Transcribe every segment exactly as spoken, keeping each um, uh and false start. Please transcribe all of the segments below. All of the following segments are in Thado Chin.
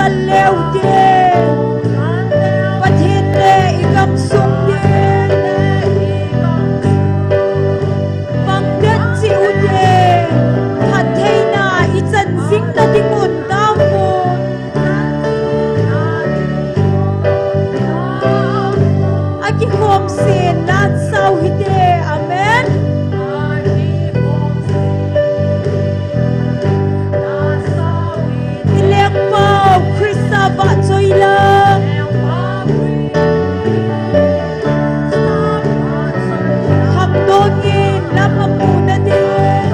Leu te, Pathen le i gamsung te, pang det cheh u te, phattheina i chan jing na ding un taovin. A kikhom sen na sao hite. Amen. I lengpau Christa vahchoi la. Khangdong in lam amu na ding.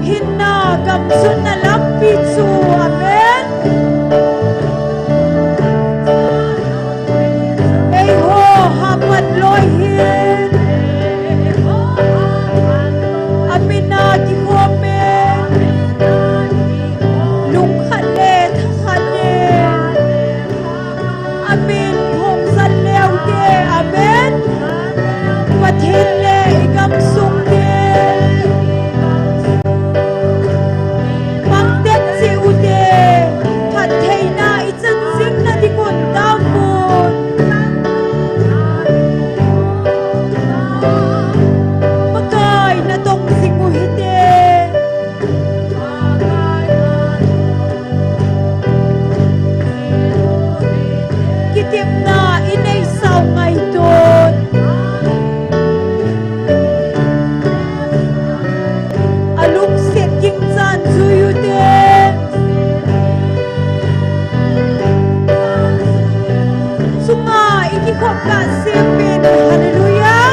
Hinna gamsunna lampi chu. Amen. Eiho hapan loi hin, a min a kikhom in, lungkhat le thakhat in, a min phung jal leu te. Amen. Pathen le i gamsung te, pang det cheh u te, phattheina i chan jing na ding un taovin. Pakai na tong jing u hite. Kitepna i nei sao ngaito. A lungset ging chan jui u te. Chunga i kikhop kahsem in. Hallelujah.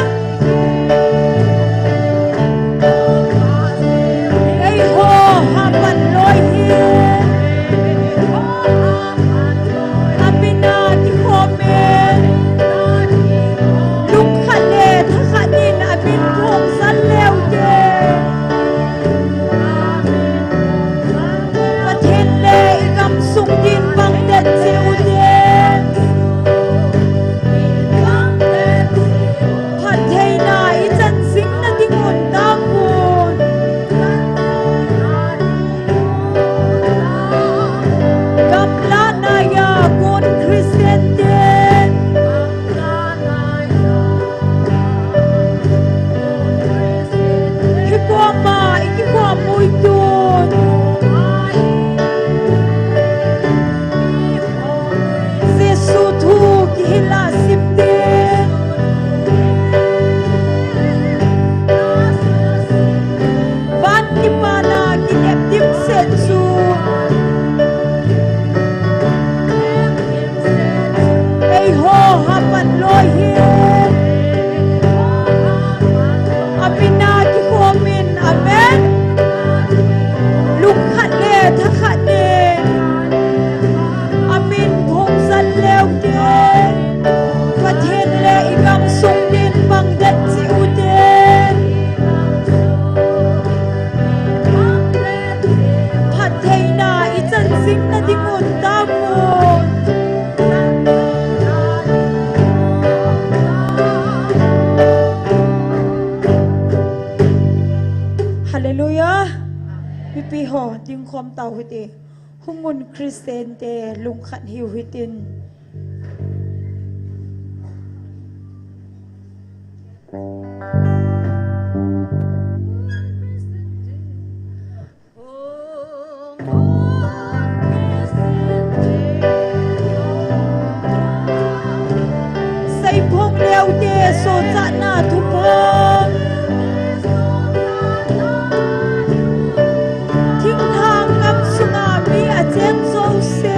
Eiho hapan loi hin, a min a kikhom in, lungkhat le thakhat in a min phung jal leu te. Pathen le i gamsung din pang det cheh u te. Phattheina i chan jing na ding un taovin. Gamla nai a kon Christian te, hikoma i kikhom u i tun. Jesu thu kihil a sim din. Van kipana kinep dimset chu. Eiho hapan loi hin, a min a kikhom in. Amen. Lungkhat le thakhat in a min phung jal leu te. Pathen le i gamsung din pang det cheh u te. Phattheina i chan jing na ding un taovin. Hallelujah. Mipi ho, dingkhom tau hite. Hung un Christian te, lungkhat hiu hitin. Seiphong leu te, sochatna thupha. Thinglhang gam sunga mi acheng jouse.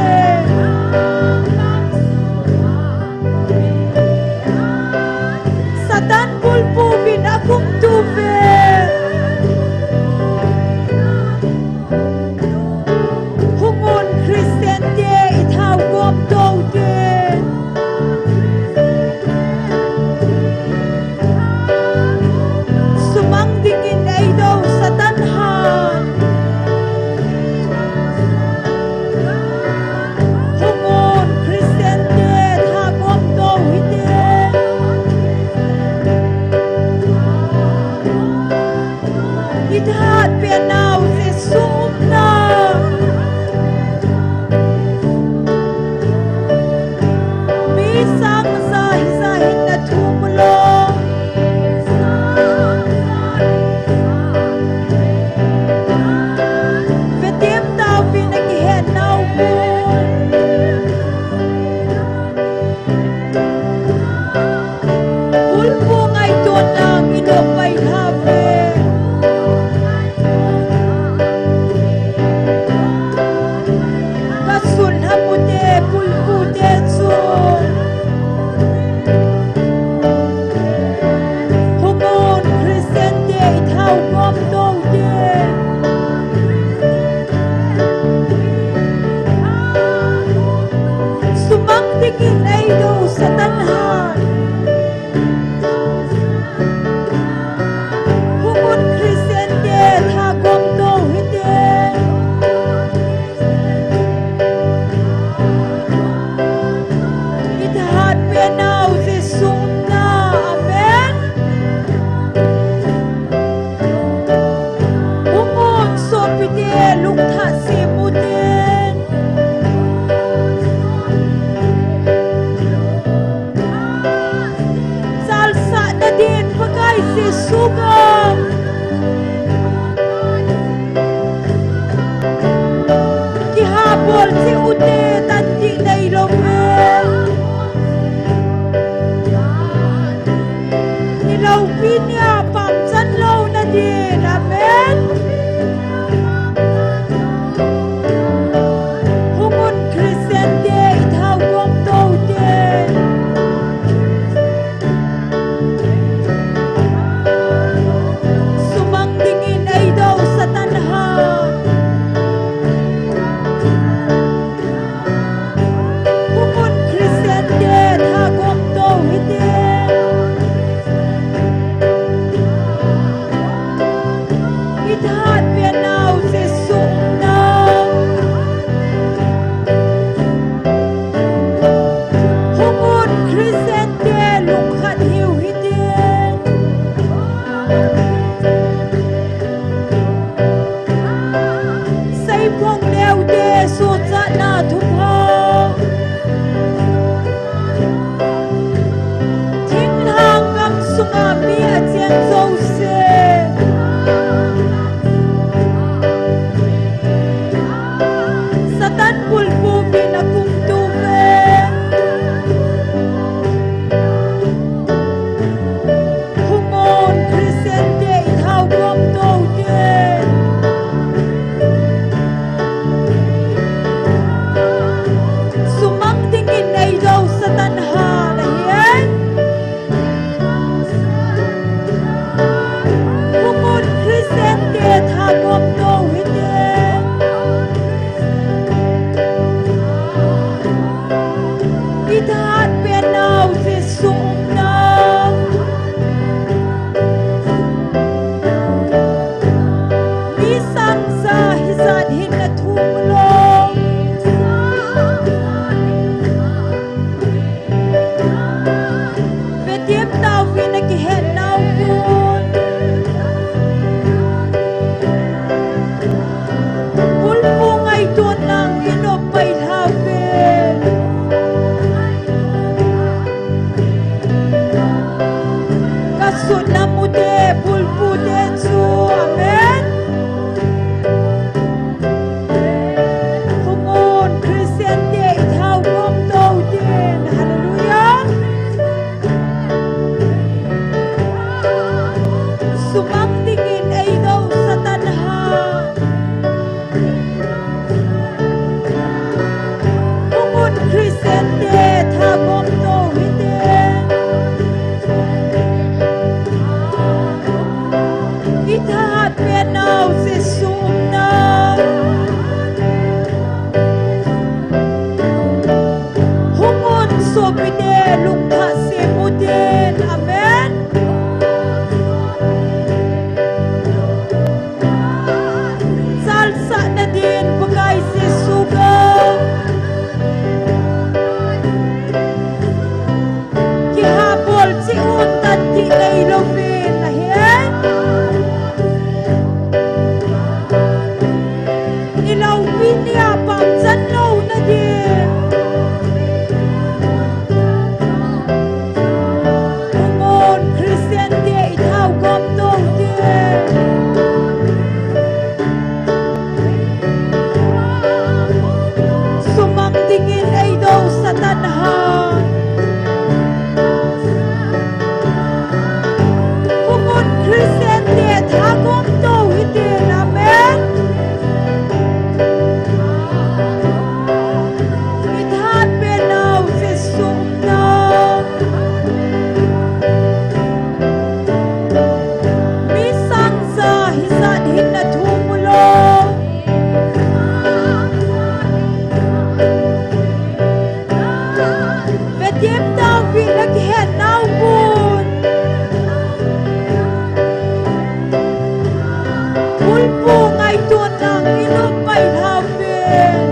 Pu ngaito nang in um mai lhau pen.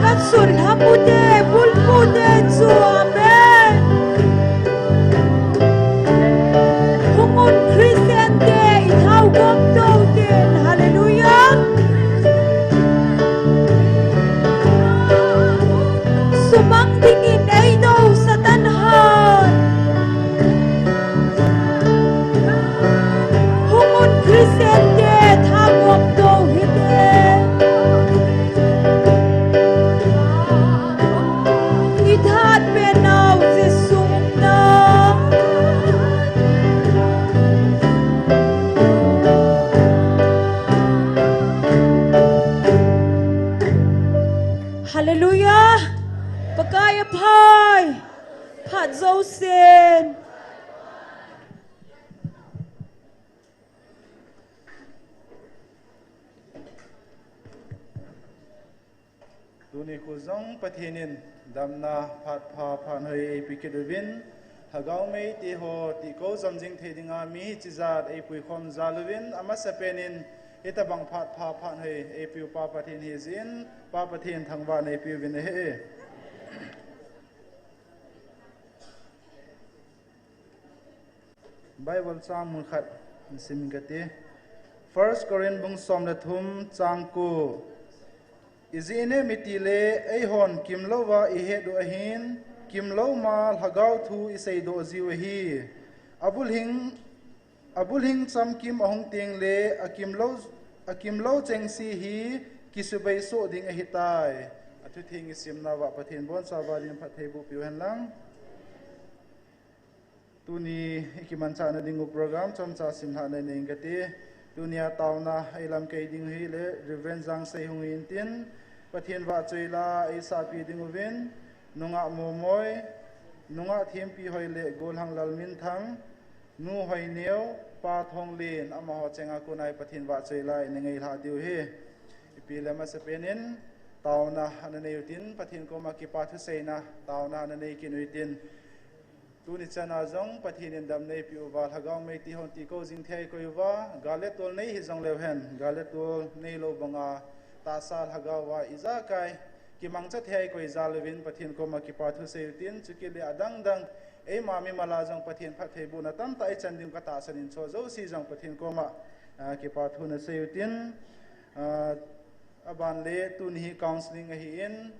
Kan sun lhamu te, bulmu te chu, amen. Hung un Christian te, i thau gom to tin, hallelujah. Sumang dingin ei do Satan han. Hung un Christian te, thagom to hite. I that pen nau Jesu na. Hallelujah. Pakai aphai. Phat jousen. Tuni khu jong Pathen in damna phat pha phat hoi eipe kit uvin, Lhagao mei te ho tiko jom jing thei dinga mi hiche jat eipui khom jal uvin, amasapen in hitabang phat pha phat hoi eipe u Pa Pathen hi jin, Pa Pathen thangvah neipe uvin ahi. Bible chang mun khat sim kate. First Corinth bung som le thum chang ko. Ijeh inem itile eihon kimlouva ihet u ahin, kimlou ma Lhagao thu isei doh jiu ahi. Abulhing, abulhing chamkim ahung tengle akimlou, akimlou chengse hi kisubei soh ding ahitai. Athutheng isimna uva Pathen bonchauva ding phatthei boh piu hen lang. Tuni ikimanchah na dingu program chomcha simlhah na nei inge kati. Tunia taona eilamkai ding hi le Reverend Jangsei hung intin, Pathen vahchoi la eisahpi ding uvin, nungah Momoi, nungah Thempi Hoi le Golhang Lalminthang, nu Hoineo, pa Thonglin, amaho chenga konai Pathen vahchoi la eina ngailhah diu ahi. Ipi le masapen in, taona ana nei utin, Pathen koma kipa thuseina, taona ana nei kit utin. Tuni chana jong Pathen in dam neipi uva, Lhagao mei ti hon ti ko jing thei koi uva, gal le tol nei hi jong leu hen, gal le tol neilou banga, tahsa Lhagao va ijakai, kimangcha thei koi jal uvin Pathen koma kipa thu sei utin, chukit le adang dang, eima mimal a jong Pathen phattheibohna tamtah ichan ding katahsan in, chujouse jong Pathen koma, ah, kipa thu nasei utin, ah, Aban le tuni hi counseling ahin,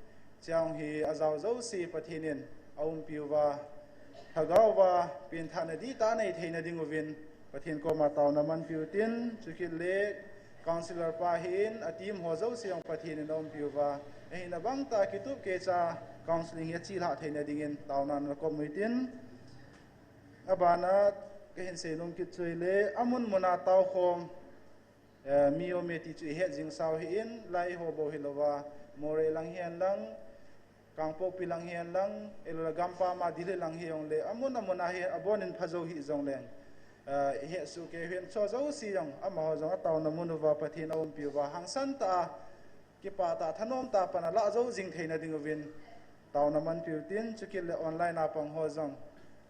chang hi ajao jouse Pathen in aumpi uva, Lhagao va penthahna dihtah nei theina ding uvin, Pathen koma taona manpi utin, chukit le counselor pa hin a team ho jouse jong Pathen in aumpi uva, ahina bang tah kitup keicha counseling hi achelhah theina dingin taona nakom utin, abana kahin seinom kit chu ahile, amun muna taokhom, Eh, mi um e ti chu ihet jing sau hi in, lai ho bou hilouva, Moreh lang hihen lang, Kangpokpi lang hihen lang, eiloule gampam a Delhi lang hijongle, amun amun a hi abonin phajou hih jongleng. Eh, ihet soh kei uvin chujouse jong, amaho jong ataona mun uva, Pathen aumpi uva, hangsan tah a, kipah tah, thanom tah a pan alah jou jing theina ding uvin, taona manpi utin, chukit le online a pang ho jong.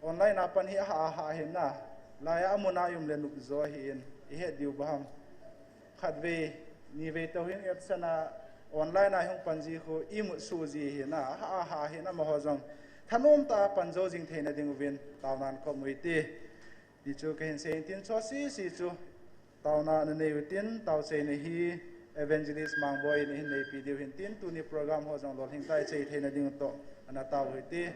Online a pan hi ahah ahah ahin a. Laiya amun a i um le nop jo ahin, ihet diu bang ham. Khatvei, nivei tou hin absent a online a hung pan ji khu imut soh ji ahin a. Ahah ahah ahin amaho jong. Thanom tah a pan jou jing theina ding uvin, taona nakom uvite. Ti chu kahin sei intin, chujouse chu taona nanei utin, taochaina hi Evangelist Mangboi in ahin neipi diu hintin, tuni program ho jong lolhing tah a ichai theina ding toh ana tao uhite.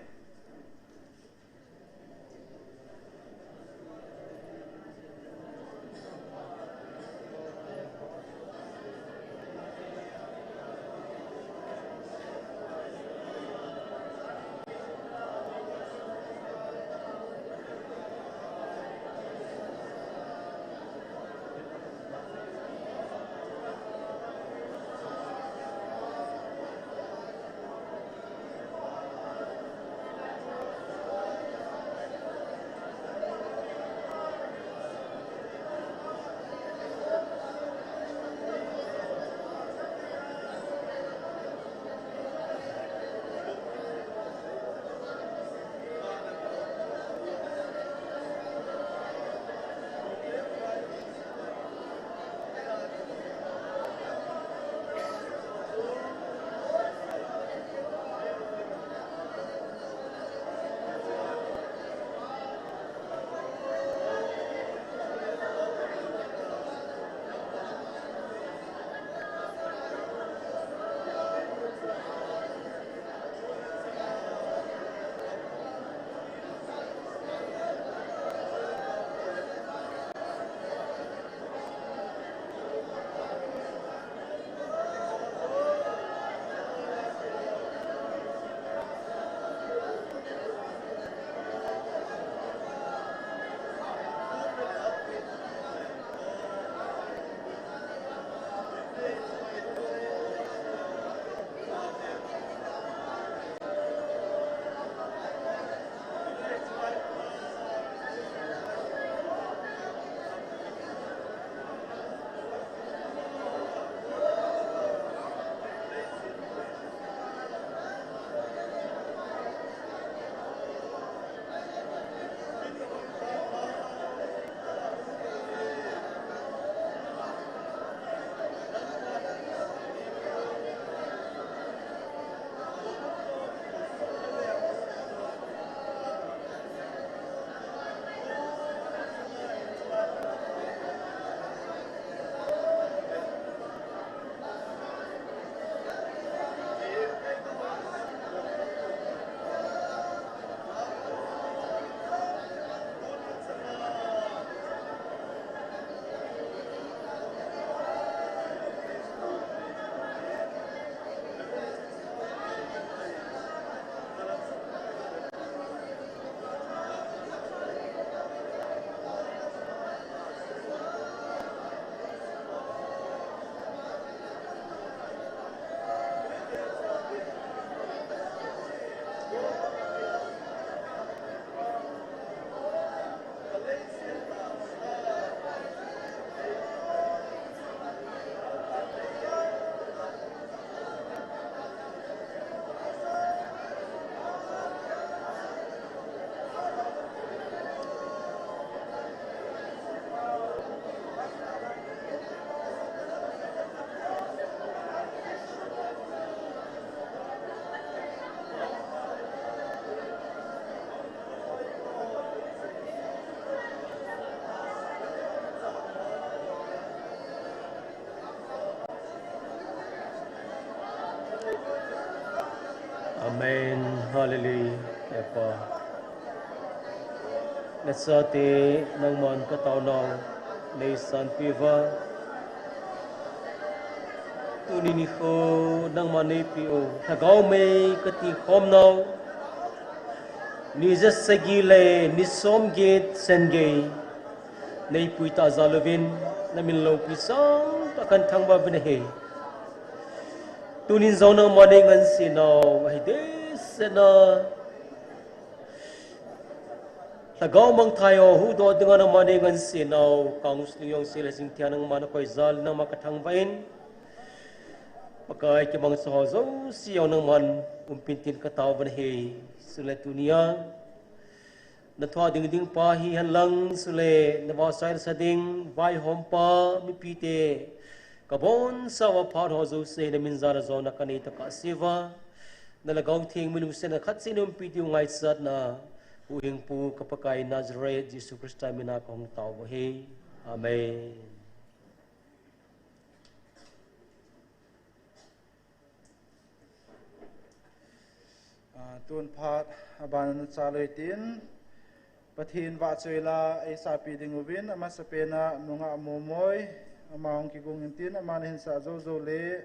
Hallelujah, Epa. Nachate nangman kataonau neisanpeh uva. Tuni nikho nangman neipeh u lhagao mei kati khomnau. Ni jasagi le ni somget sangei neipui tah jal uvin, namin loupi sangtah kahin thangvah uvin ahi. Tunin jong nangman neingansena u ahi dehset a. Lhagao mangthah ho huhdoh dinga nangman neingansena u, kang u sling jong sel a jingthia nangman nakoi jal, nangman kathangvah in. Pakai kimangcha ho jouse jong nangman umpin tin kataovin ahi. Chule tunia nathoh ding ding pa hihen lang, chule navahchoi nasa ding vaihompa mipite, kabonchauva phat ho jouse namin jal a jona kanei tokah seuva, nalhagao theng mi lungsetna khat seh in umpi diu ngaichatna, Huhhingpu ka Pakai Nazareth Jesu Christa mina kahung tao u ahi. Amen. Ah, tun phat abana nachal u hitin, Pathen vahchoila eisapi ding uvin, amasapen a nungah Momoi, ama hung kigon intin, ama nahinsah joujou le,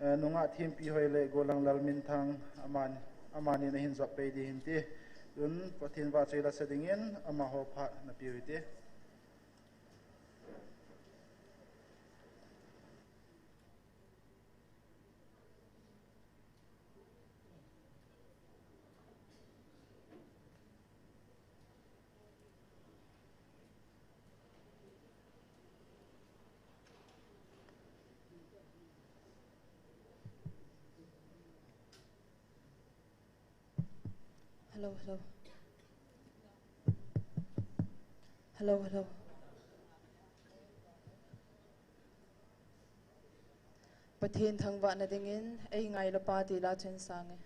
eh, nungah thempi hoi le gollhang Lalminthang, aman, amani nahin jop pei ding hinte. Tun Pathen vahchoila sa dingin, amaho phat napeu hite. Hello, hello. Hello, hello. Pathen thangvahna dingin eingailu pa ti la chun sange.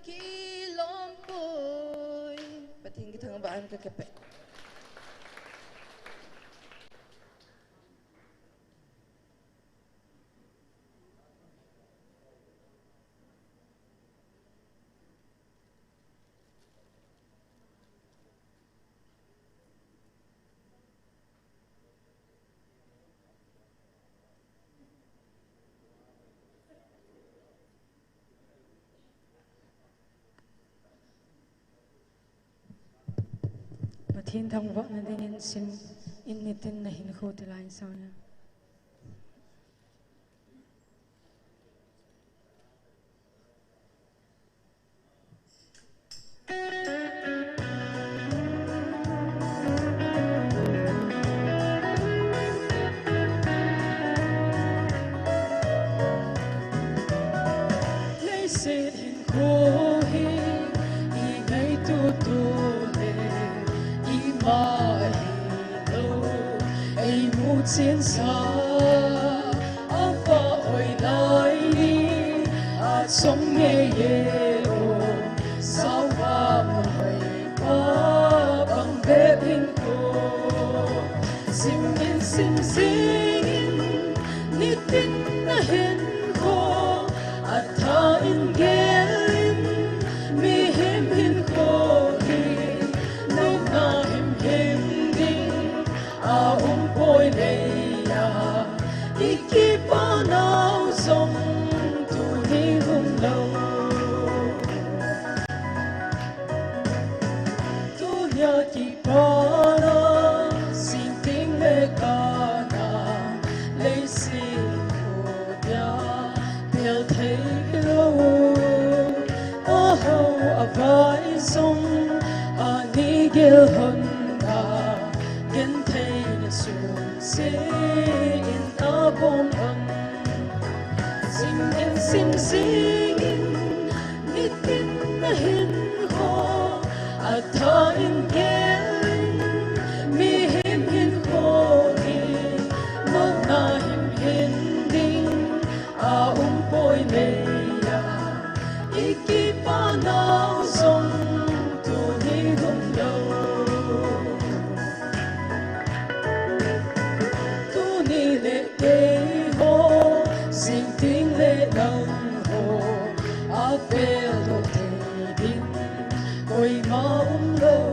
Kilom poi. Pathen kithangvah in kakipah. Pathen thangvahna dingin sim in nitin na hinkho ti lai in sao na. Leiset hinkho hi i ngaito to le ima ahilou, eimu chensa apa hoilai ni achom ngei e o, sao vang hoipa bang bep hinkho. Sim in sim jing in, nitin na hinkho, atha in gel in, mihem hinkho hi, nopna himhim ding aum poi, leiya i kipa nau jong tuni lhung lou. Tunia kipana, jing teng le kana, leiset khu dia pel thei lou. Aho avai jong ani gel hon a, gentheina sung se in abom hon. Sim in sim jing in, nitin na hinkho, atha in gel in, mihem hinkho hi, nopna himhim ding aum poi, leiya i kipa nau jong tuni lhung lou. Tuni le keiho, jing teng le nangho, apel doh thei ding koima umlou.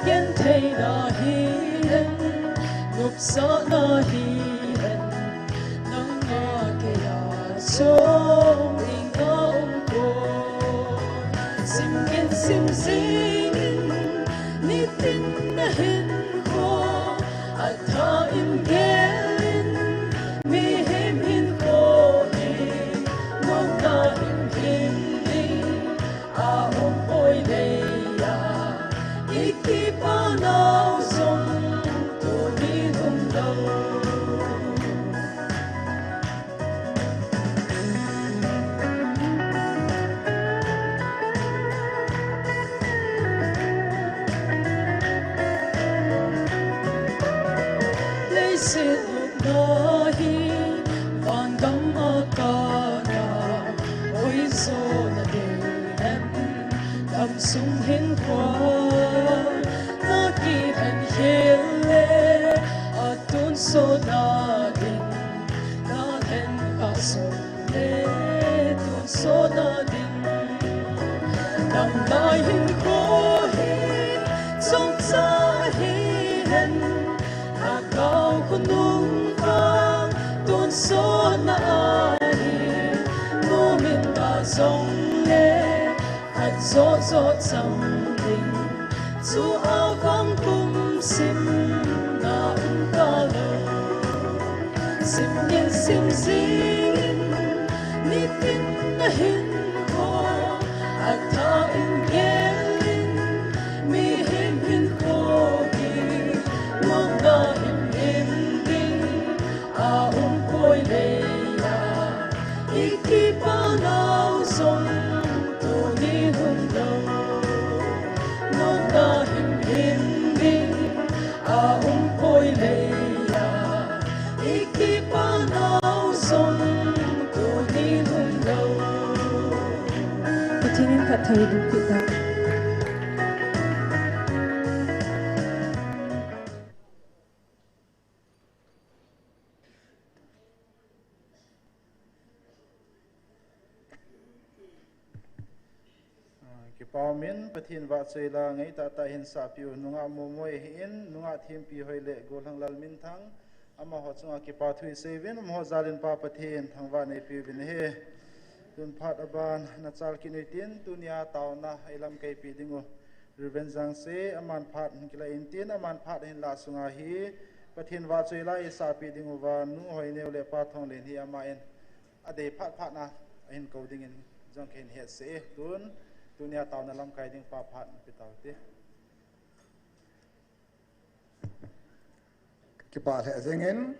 Gentheina hihen, nopsahna hihen, nanga keiya chom ding aum poi. Sim in sim jing in, nitin na hinkho, atha in gel in, mihem hinkho hi, nopna himhim ding aum poi, leiya i kipa nau jong tuni lhung lou. Leiset lupna hi, vangam a kana, hoijo nadei em, damsung hinkho na kihen khel le, atonsot nading, nahen khah jongle tonsot nading. Nang lai hinkho hi chomcha hihen, lhagao khonung vang tonsotna ahi. Nomin ta jongle, khat joh joh chang ding, chua vang kum simna um talou. Sim in sim jing in, nitin na hinkho, atha in gel in, mihem hinkho hi, nopna himhim ding aum poi, leiya i kipa nau jong tuni lhung lou. Nopna himhim ding aum poi, leiya i kipa nau jong tuni lhung lou. Pathen in phatthei boh peh tah. Ah, kipa umin, Pathen vahchoi la ngai tahtah hin sahpeh u, nungah momoi ahin, nungah thempi hoi le gollhang Lalminthang, amaho chunga kipa thu isei uvin, amaho jal in Pa Pathen thangvah neipeh uvin ahi. Tun phat aban nachal kit u hitin, tunia taona ilamkai peh ding u Reverend Jangse, aman phat hin kila intin, aman phat hin la sunga hi Pathen vahchoi la isahpeh ding uva, Nu Hoineo le Pa Thonglen hi aman adei phat phat na ahin kou dingin jong kahin hetsah e. Tun, tunia taona lamkai ding pa phat pe tau te. Kipah lheh jengin,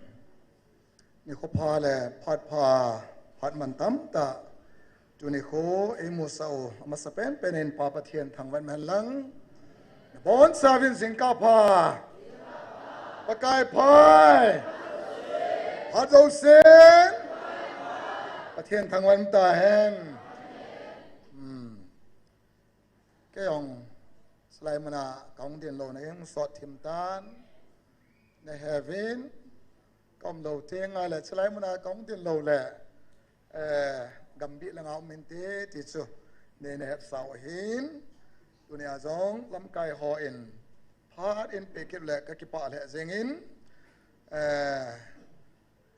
nikho pha le phat pha, phat mantam tah, tuni kho eimusah u, amasa penpen in Pa Pathen thangvah in umhen lang. Nabonchauvin jingkah pha. Pakai pha. Phat jousen Pathen thangvah in umta hen. Hmm. Kei jong, chulai muna kahung ding louna kahung sot thim tan. Nahe uvin, kaum lou teng le, chulai muna kahung ding lou le, eh, gambih langa um inte, ti chu nei nahet sau ahin. Tunia jong, lamkai hon phat in peh kit le kakipah lheh jengin, eh,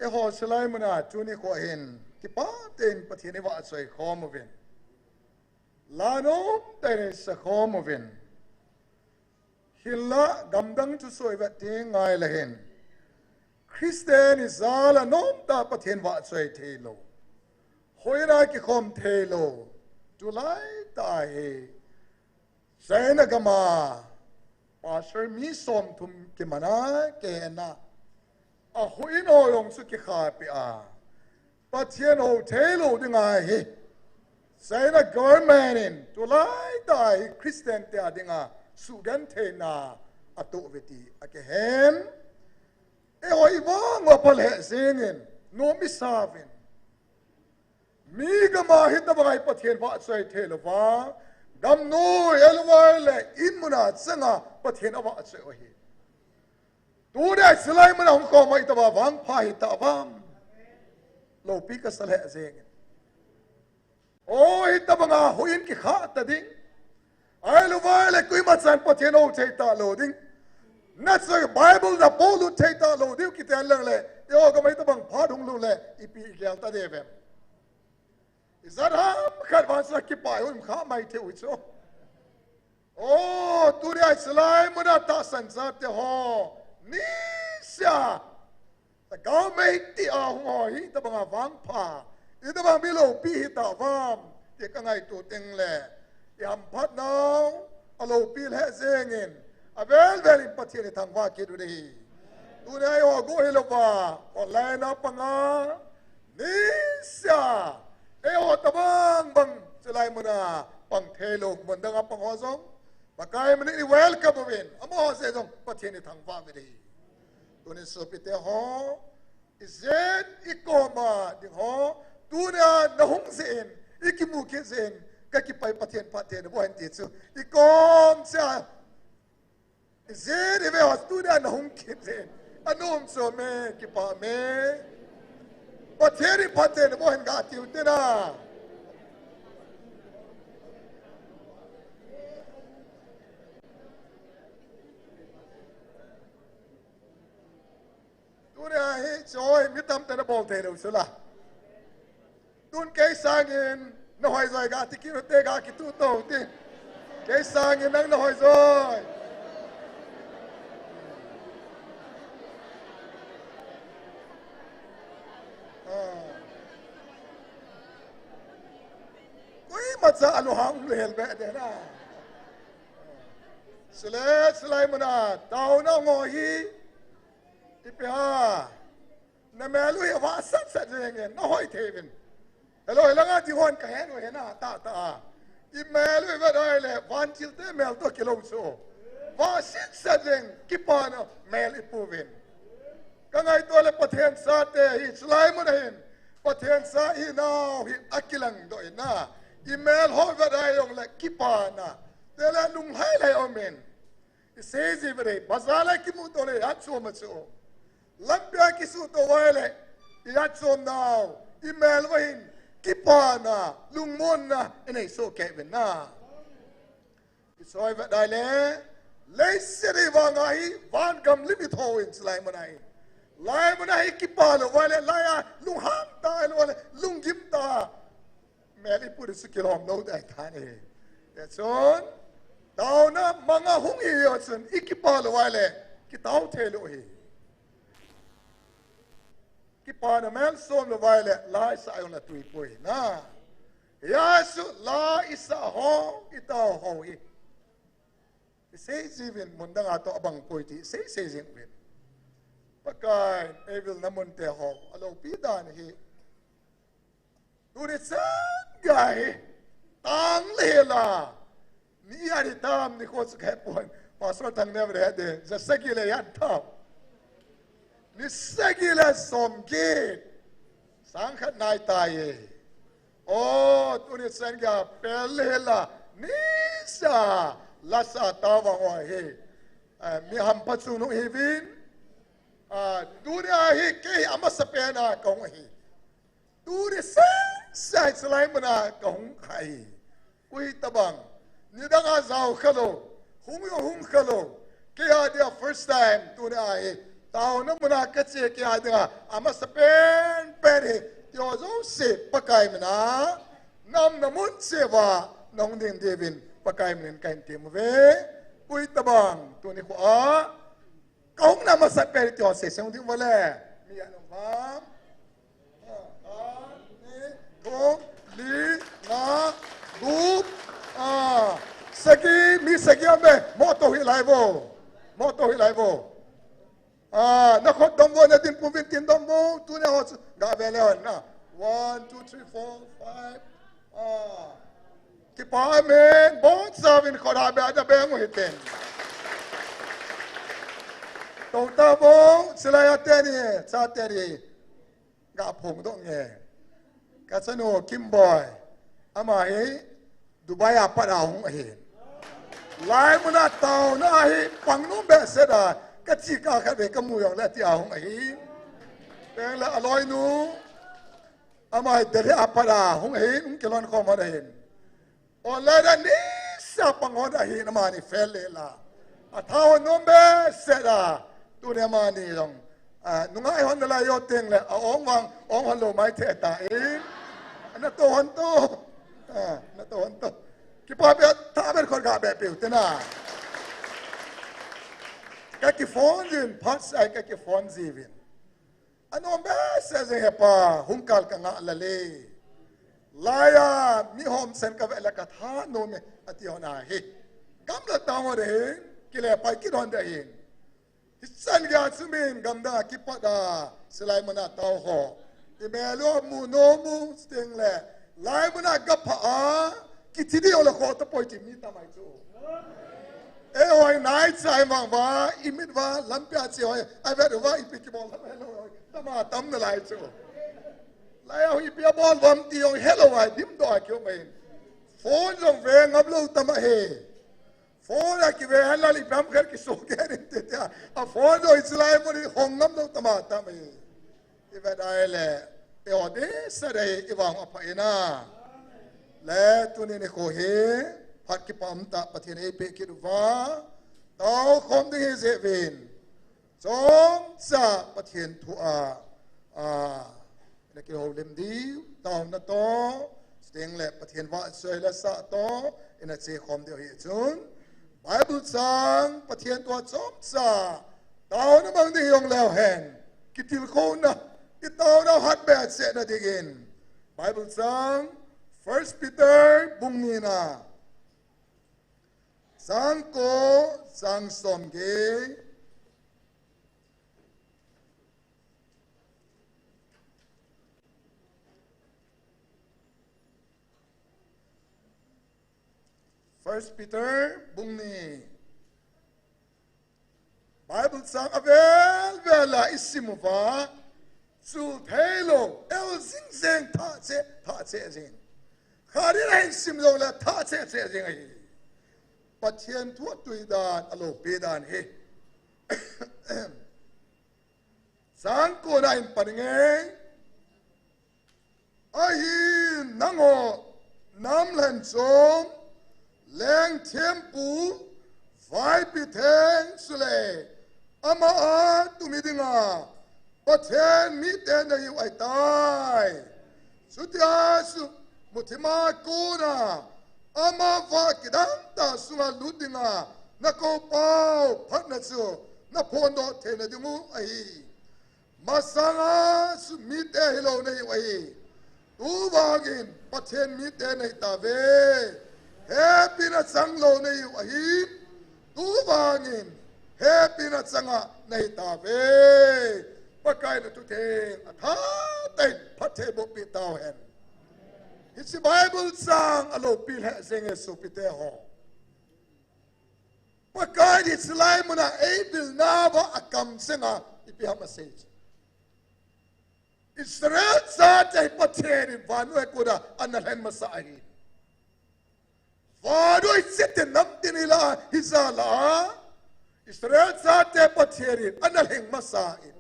eiho chulai muna tuni kho hin kipah tah in Pathen ivahchoi khom uvin. La nomtah in isei khom uvin. Hinla gamdang thusoh ivet teng le hin, Christian ijat a nomtah Pathen vahchoi theilou, hoiya kikhom theilou, tulai tah hi China gam a pastor mi somthum kimana kei na, ahoi in ho jong chu kikhapeh a, Pathen hou theilou dinga hi China government in tulai tah hi Christian te a dinga sugentheina atoh uve ti akihen. Eiho ivang uva pha lheh jengin, nom isa uvin. Mi gam a hitabang a Pathen vahchoi theilou va, gamnoi, elvai le in muna changa Pathen avahchoi u ahi. Tunia chulai muna hung khom a itobang vangpha hita uvam. Loupi kasa lheh jengin. O, hitabang a houin kikhah ta ding. Ahilou vangle koima chan Pathen hou thei talou ding. Nachoi Bible na polut thei talou ding kiti a lang le, eiho gam a hitabang phat hung lut le, ipi igel ta diu vem. Ijat ham khat vang sa kipa um kha mai thei u chu. O, tunia chulai muna tahsan chate ho, niseh a, Lhagao mei ti a hung ho hi, itabang a vangpha, itabang mi loupi hita uvam, ti kangaito teng le, ihamphat nau aloupi lheh jengin, avel vel in Pathen ithangvah kit u ahi. Tunia eiho gu hilou va, online a panga, niseh a, eiho tabang bang, chulai muna pang theilou, mun dang a pang ho jong, Pakai min in i welcome uvin, amaho jeh jong Pathen ithangvah uve. Tunin sopite ho, ijat ikoma ding ho, tunia nahung jeh in, ikimu kit jeh in, kakipah e Pathen phatthei naboh hen ti chu, ikom cheh a, ijat ive ho, tunia nahung kit jeh in, anom chom e, kipah e. Pathen in phatthei naboh hen gati u te na. Tunia hi choi, mi tamtah in abol theilou sula. Tun kei sangin, nahoi joi gati kit u te, gakituh tou te. Kei sangin nang nahoi joi. Ah. Koima cha alunghang um lheh be de na. Chule, chulai muna, taona ngol hi, ipi ham, namel u hi avah sat sat jeng in, nahoi thei uvin. Hello, hilanga ding hon kahen u ahi na, tahtah a. Imel u ivet uva ahile, vantil te mel toh kilou chu. Vah sat sat jeng, kipana mel ipu uvin. Kangaito le Pathen chate hi, chulai muna hin, Pathen cha ihinau hi akilang doh in na. I mel ho vet a jongle kipana, tele lunglhai lai umin. I sei ji vet a, bazar a kimuto le ijat chom a chu. Lampia kisuto uva le ijat chom nau. I mel uva hin kipana, lungmonna inei soh kei uvin na. I soi vet a le, leiset hi vang ahi, van gam lim i tho in chulai mun ahi. Lai mun ahi kipa lou uva le, lai a lunghang ta lou uva le, lunggim ta. Mel i put i chu kilom lou dai ta ni. Tichun, taona manga hung hi jeh chun, i kipa lou uva le, kitao thei lou hi. Kipana mel som lou uva le, la i sah jongle tui poi na. Hijeh chun la i sah ho, i tao ho hi. I sei ji uvin mun dang a toh abang poi ti, sei sei jing uvin. Pakai, eivilna mun te ho, aloupi dan hi. Tuni chan gei hi, tang le la. Ni ijat hitam nikho chu kahepon. Pastor Thangnem le hede, ja sagi le ijat tam. Ni sagi le som get. Sang khat nai tai e. O, tuni chan gei pel le la. Nisa, lasa ta vang uve. Eh, mi hampha chungnung hiuvin. Ah, tuni ahi kei amasapen a kahung ahi. Tuni seh seh chulai mun a kahung kha ahi. Koi tabang, nidang a jao khalou, hung jong hung khalou. Kei a dia first time tuni ahi. Taona mun a kache kei a dinga amasapen pen hi. Ti ho jouse Pakai min a, na umna mun cheh uva nahung ding diuvin Pakai min in kahin tem uve. Koi tabang tuni kho a kahung na amasapen ti ho sei sei ding uva le. Mi anom ham? Khat, ni, thum, li, nga, gup. Ah, sagi, mi sagi aume. Moto hi lai uvo. Moto hi lai uvo. Ah, na khut dom uvo, na dinpum uvin tin dom uvo. Tuni ho chu ga ve le hon na. One, two, three, four, five. Ah. Kipa amen, bongsa uvin khut a be, ada be ngu hitin. Tou ta bong, silai a teni, cha teni. Ga phong doh nge. Ka chanu Kimboi. Ama hi Dubai a pat a hung ahi. Lai mun a taona ahi, pang nom behseh a. Ka chi ka khat ve ka mu jong le ti a hung ahi. Teng le aloinu. Ama hi Delhi a pat a hung ahin, hung kilhon khom hon ahin. Online a nisa pang hon ahin, amani fel le la. Atha hon nom behseh a. Tuni amani jong, ah, nungai hon nalai jou teng le, a-ong vang, ong hon lou mai thei ta in. Nato hon to. Ah, nato hon to. Kipa be, tha be khut ga be peu te na. Ka ki phone jin, phat sai ka ki phone jiuvin. Anom behseh jeng hepa, hung kal ka ngah lale. Lai a, mi hom sen ka ve le ka tha nom e, ati hon ahi. Gamla tang hon ahin, kile pai kit hon ahin. Hichan gei a chu min gamdang a kipat a, silai mun a tao ho. I mel u mu nom u, sting le. Lai mun a ga pha a, kithi ding le kho tapoi ti mi tamai chu. Eihoi nai chai vang uva, i mit uva, lampi a che hoi, a vet uva, ipi kibol tam helou, tama tam nalai chu. Lai a hung ipi abol uvam ti jong helou a, dimdoh a kium ahin. Phone jong ve ngam lou tam ahi. Phone a kive henlang ipi ham khat kiso kei in ti tia. A phone jong hiche lai mun hi hong ngam lou tama tam ahi. I vet a le, i ot i sat a hi i vang a pha in a. Le tuni nikho hi, phat kipa um tah Pathen in eipeh kit uva, tao khom ding hi jeh uvin. Chomcha Pathen thu a, a, ina kihoulim diu, taona toh, chuteng le Pathen vahchoi le sah toh, ina che khom diu ahi chun. Bible chang, Pathen thu a chomcha, taona mang ding jong leu hen, kitilkhouna, i taona u hat behseh na dingin. Bible chang, First Peter bung ni na, chang ko, chang som gei. First Peter bung ni. Bible chang avel vel a i sim uva, chul thei lou, el jing jeng, thah cheh, thah cheh jing. Khat in ahin sim jongle tha cheh cheh jing ahi. Pathen thu atui dan, aloupi dan hi. Chang kona in pan nge. Ahin nangho nam lhen chom, leng thempu, vaipi theng chule ama a tumi dinga Pathen mite nahiu ahitai. Chutia chu muthima kona ama vah kidang tah sunga lut dinga nakou pau phatna chu naphondoh theina diu ahi. Masanga chu mite hilou nahiu ahi. Tuvangin Pathen mite nahitauve. Hepina changlou nahiu ahi. Tuvangin hepina changa nahitauve. Pakaiyin athutheng athatah in phattheiboh peh tauhen. Hiche Bible chang aloupi lheh jenge sopite ho. Pakaiyin hiche lai muna eibilnauva akamchenga ipi ham asei chu. Israel chate hi Pathen in vannoi a kona ana lhen masa ahi. Vannoi chete namtin hila hijat lah a Israel chate Pathen in ana lheng masa in.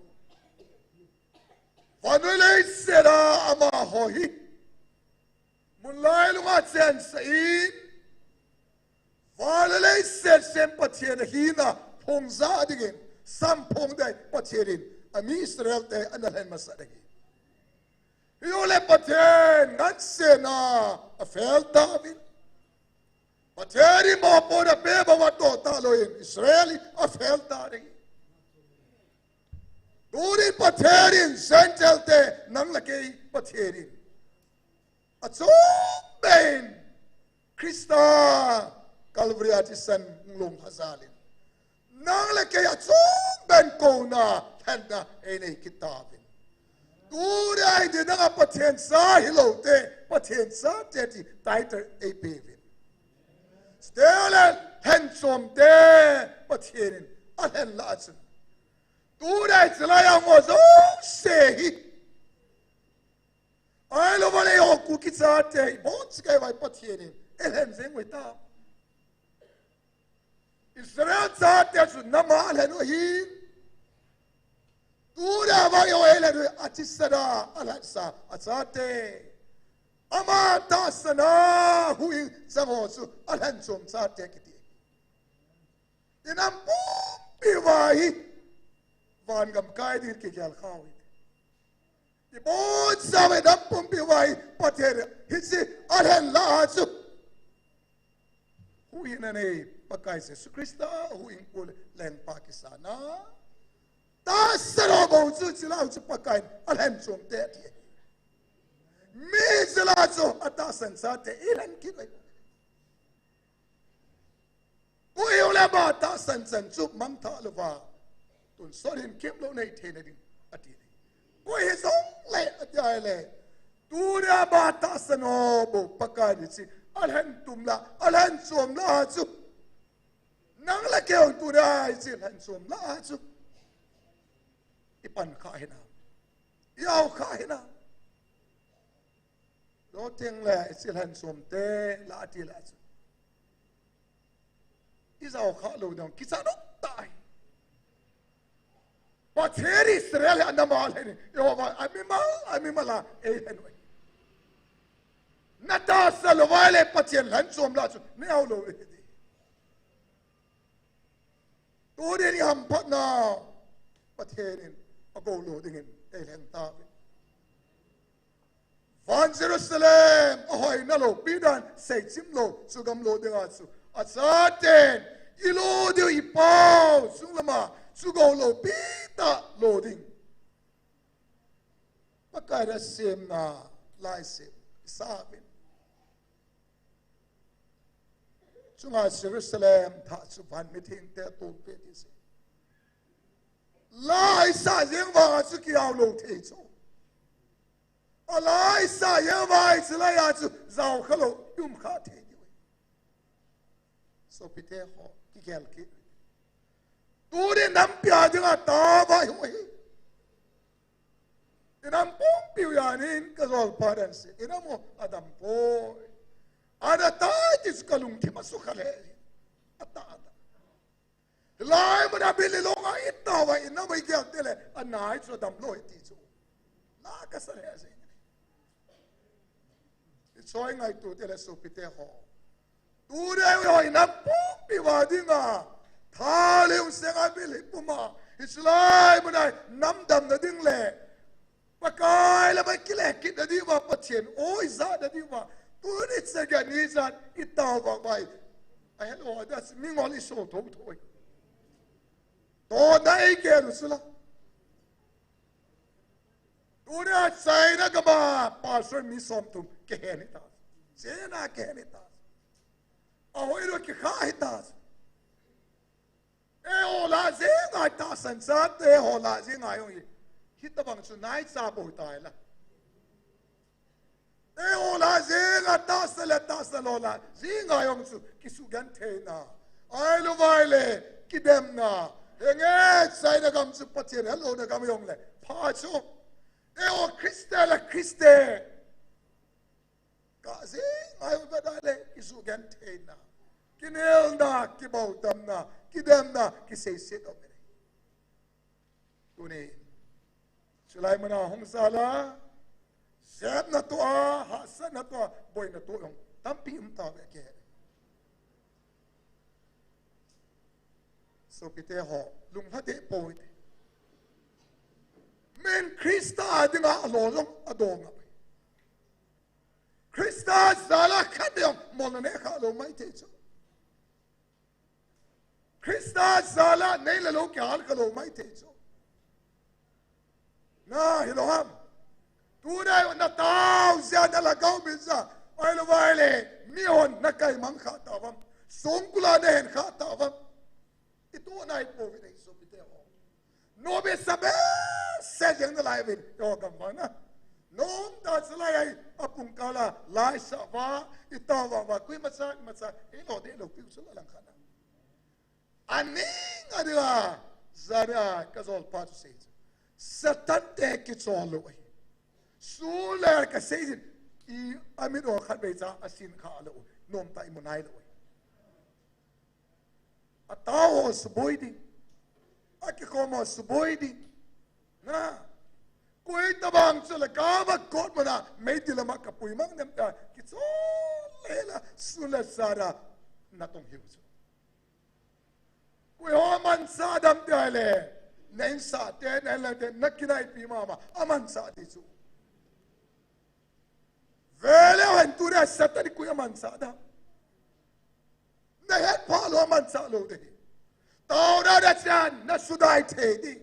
Vannoi leiset a amaho hi mun lailunga chensah in, van le leiset sem Pathen ahina phongjah dingin, samphong ding Pathen in ami Israel te ana lhen masa ding ahi. Hijeh le Pathen ngansena afel tauvin. Pathen in mopohna peh banga toh talou in Israel hi afel ta ding ahi. Tunin Pathen in Gentile te nang le kei Pathen in achom bein Christa Calvary a thisan hung lhung lha jal in, nang le kei achom bein kouna lhenna einei kit tauvin. Tunia hi nanga Pathen cha hilou te, Pathen chate ti title eipeuvin. Chuteng le lhenchom te Pathen in alhen lah a chun, tunia hi chulai a hung ho jouse hi, ahilouleh eiho Kuki chate hi ibon chikei uva Pathen in eilhen jeng u ahitai. Israel chate chu nam a alhen u ahin, tunia vang eiho eilhen u hi athisan a alhahsa achate, ama tahsan a huhhing chang ho chu alhenchom chate kiti. Inam pumpi uva hi vangam kai ding kigel kha u hite. Ibon chauva inam pumpi uva hi Pathen in hiche alhen lah a chu huhhingna nei Pakai Jesu Christa huhhingpu le lengpa kisana tahsan ho bou chu chulai u chu Pakai in alhenchom te ati. Mi chulai chu atahsan chate eilhen kit u ahi. Koi hile ama tahsan chan chu mangthah louva tonsot hinkho lou nei theina ding ati. Koi hijongle ati ahile, tunia ama tahsan ho bou Pakai in hiche alhen tum lah, alhenchom lah a chu, nang le kei jong tunia hiche lhenchom lah a chu ipan kha hinam, i-ao kha hinam. Lou teng le hiche lhenchom te lah ati le chu, i-ao kha lou ding kicha dok tai. Pathen in Israel hi anam a alhen in, Jehovah, amimal, amimal a eilhen u ahi. Natahsan lou uva ahile Pathen lhenchom lah chu ne-ao lou ahi. Tunin ihamphatna Pathen in agou lou dingin eilhen tauve. Van Jerusalem ahoina loupi dan seichim lou, sugam lou dinga chu achaten ilo diu ipao chunglama sugou loupi tah lou ding. Pakai in asemna laisem isauvin. Chunga Jerusalem thah chu van mithengte tolpeh ding ahi. La isah jeng vanga chu ki-ao lou thei chu. A la isah jeng vanga chulai a chu jaokha lou, i-umkha thei diu ahi. Sopite ho, kigel kit. Tuni nampi a dinga tava hi u ahi. Inam pumpiu janin kajolpha dan se, inam u adam poi. Ana tai ti chu kalungthim asukha le. Ata, ata. Hilai muna bil ilong a itao va ina mai gel te le, anai chu damlou hi ti chu. Na kasa le aji. Ichoi ngaito te le sopite ho. Tuni a hoi nam pumpi va dinga. Tha le u senga bil hi puma. Hilai muna nam damna ding le. Pakai le Pakai kile kitna diuva, Pathen oi jana diuva. Tuni chega ni jan itao va vai. Ahelo das mingol iso tho tho. Tona eikelu sula. Tuni a China gama pastor mi somthum kehen hita. China kehen hita. Ahoi lo kikha hita. Eiho lah jenga tahsan chate, eiho lah jenga jong hi. Hitabang chu naicha bou tai la. Eiho lah jenga tahsa le tahsa lou lah jenga jong chu kisugentheina. Ahilou vai le kidemna. Henge China gam chu Pathen hellouna gam jong le. Pha chu. Eiho Christian le Christian. Kajing ai u beda le, kisugentheina. Kinelna, kibaudamna, kidemna, kiseiset um e. Tuni. Chulai muna hung sala. Sepna toh a, hahsatna toh a, boina toh jong. Tampi um tauve ke. Sopite ho, lunglha deh poi. Min Christa dinga alolong adong a. Christa jala khat deh molna ne kha lou mai thei chu. Christa jala nei le lou kihal kha lou mai thei chu. Na hilou ham. Tuna natao jia nalhagao min jia. Ahilou vai le. Mihon nakai mang kha tauvam. Songkul a nahen kha tauvam. Itu nai poi nei sopite ho. Nobe sabe se jeng nalai vin. Yo gam vang na. Nom ta salai ai apung kala lai sa va. Itao va va kui masa masa. Ilo de lo piu sula lang khana. Aning a ding a, jan a kajol pa chu sei chu. Satan te kichol lou ahi. Suler kasei jin, i amit o khatvei cha asin kha lou, nomtah imu nai lou ahi. Atao ho suboi ding, akikhom ho suboi ding. Na, koi tabang chu le kava kot mana, meidil lama kapui mang nem ta, kichol le la, suler sara, natong hiu chu. Koi ho amanchah dam te le, na insah te, na inlang te, nakinaipi mama, amanchah ti chu. Vele hen tuni a Satan in koi amanchah dam. Nahet pha lou amanchah lou de. Taona nachea, nasudai thei ding.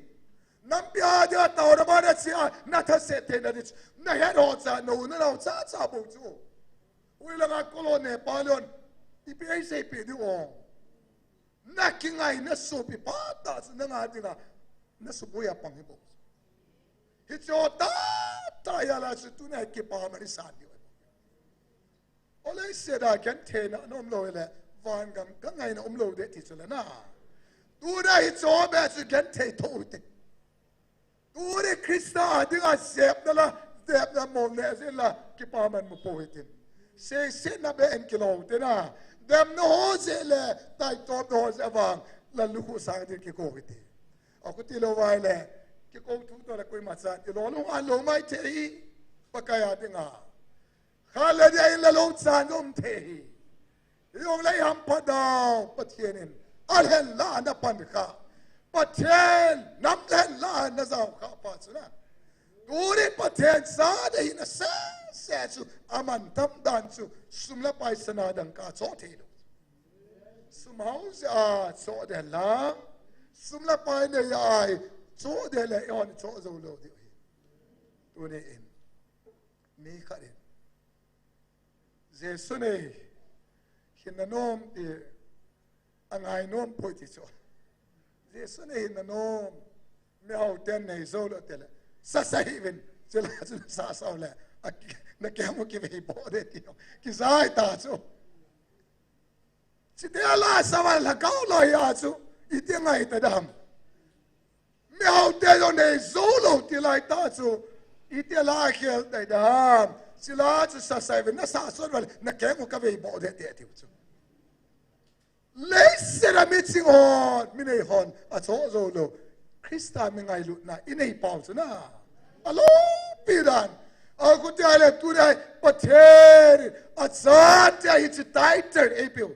Nampi a dia taona ma nachea, nathase thei na ding. Nahet ho cha, nau, nanao cha, cha bou chu. Ui langa kolo ne pa lon. Ipi eisei pi ding o. Nakingaina sopi pa tah chu nanga dinga, nasuboi a pang hi bou. Hiche ho tah tah a la chu tuna kipaman isan diu. Ole se da gentheina aum lou le, vangam kangaina um lou de ti chu le na. Tuna hiche ho be chu genthei tho u te. Tuni Christa a dinga sepna la, sepna mol le jeh la, kipaman mu pou hitin. Seisetna be in kilou te na. Demna ho jeh le, taitomna ho jeh vang, la lukhuh sang ding kikou hitin. Akhuti lou vai le, kikou thu to le koima chan, ilolung a lou mai thei hi, Pakai a dinga. Kha le dia in la lou chan um thei hi. Hijong le i hamphat dau, Pathen in. Alhen la na pan kha. Pathen, nam lhen la na jao kha pa chu na. Tuni Pathen cha de hina sese chu, aman tam dan chu, sum le pai sana dangka cho thei lou. Sum hao jeh a cho de la, sum le pai nei a i cho de le i hon cho jou lou diu hi. Tuni in. Mi khat in. Jesu nei, hinna nom ti, angai nom poi ti chu. Jesu nei hinna nom, mihao ten nei jou lou te le. Sasa hivin, chila chu sasa le. A ki, na kemu kivei bo de ti. Kijai ta chu. Chite a la sa va lhagao loi a chu, iti ngai ta dam. Mihao te jong nei jou lou ti lai ta chu, iti la khel ta dam. Chila chu sasai ve, na sa son val, na keng u ka vei bo de de tiu chu. Leiset a mi ching hon, mi nei hon, a cho zo lo. Krista mi ngailutna, i nei pau chu na. A lo pi dan. A kutia le tu dai, Pathen, a cha tia hi chi title ei piu.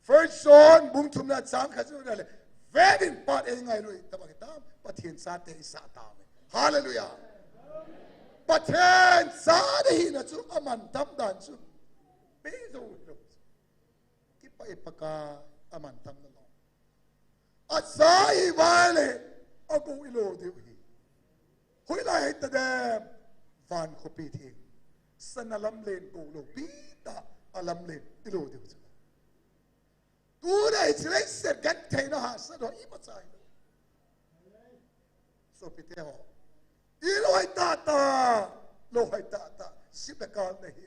First John, bung thumna chang khat chu dai le. Vevin pat ei ngailu, ta ba ki tam, Pathen cha te i sa tam. Hallelujah. Pathen cha te hi na chu, a man tam dan chu. Pe zo lo. Kipa i Pakai a man tam na lo. A cha i vai le, a go i lo diu hi. Hoilai ta dem, van khopi thing. Sana lam len go lo, pi ta a lam len i lo diu chu. Tu dai chile se gat thei na ha sa do i pa chai. Sopite ho. I loi tata, loi tata, sibekal na hi.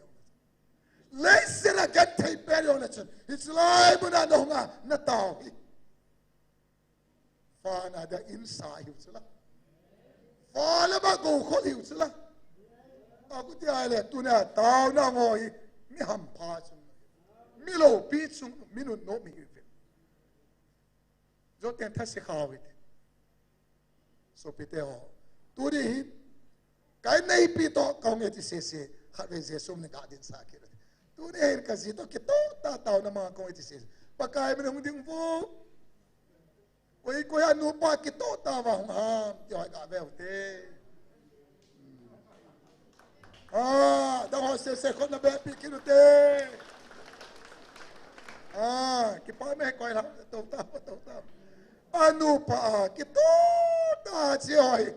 Leiset a genthei pen jong na chun, hiche lai muna na hung a, na tao hi. Vana dia in sa hiu chula. Vana ba go khol hiu chula. A kutia le, tuna taona ngoi, mi hampha chung. Mi lopi chung, mi nunnom hi ve. Joten thase khao hite. Sopite ho. Tuni hi. Ka inneipi toh kahung e ti sese. Khatvei Jesu min in ka dinsa kit. Tuni hin kaji toh kitoh tah taona manga kahung e ti sese. Pakai min in hung ding vo. Koi koi a nupa kitoh tah va hung ham. Ti ho hi gave u hite. Ah, dang ho sese khut na beh pi kit u hite. Ah, kipa me koi la, to ta, to ta. A nupa a, kitoh tah chi ho hi.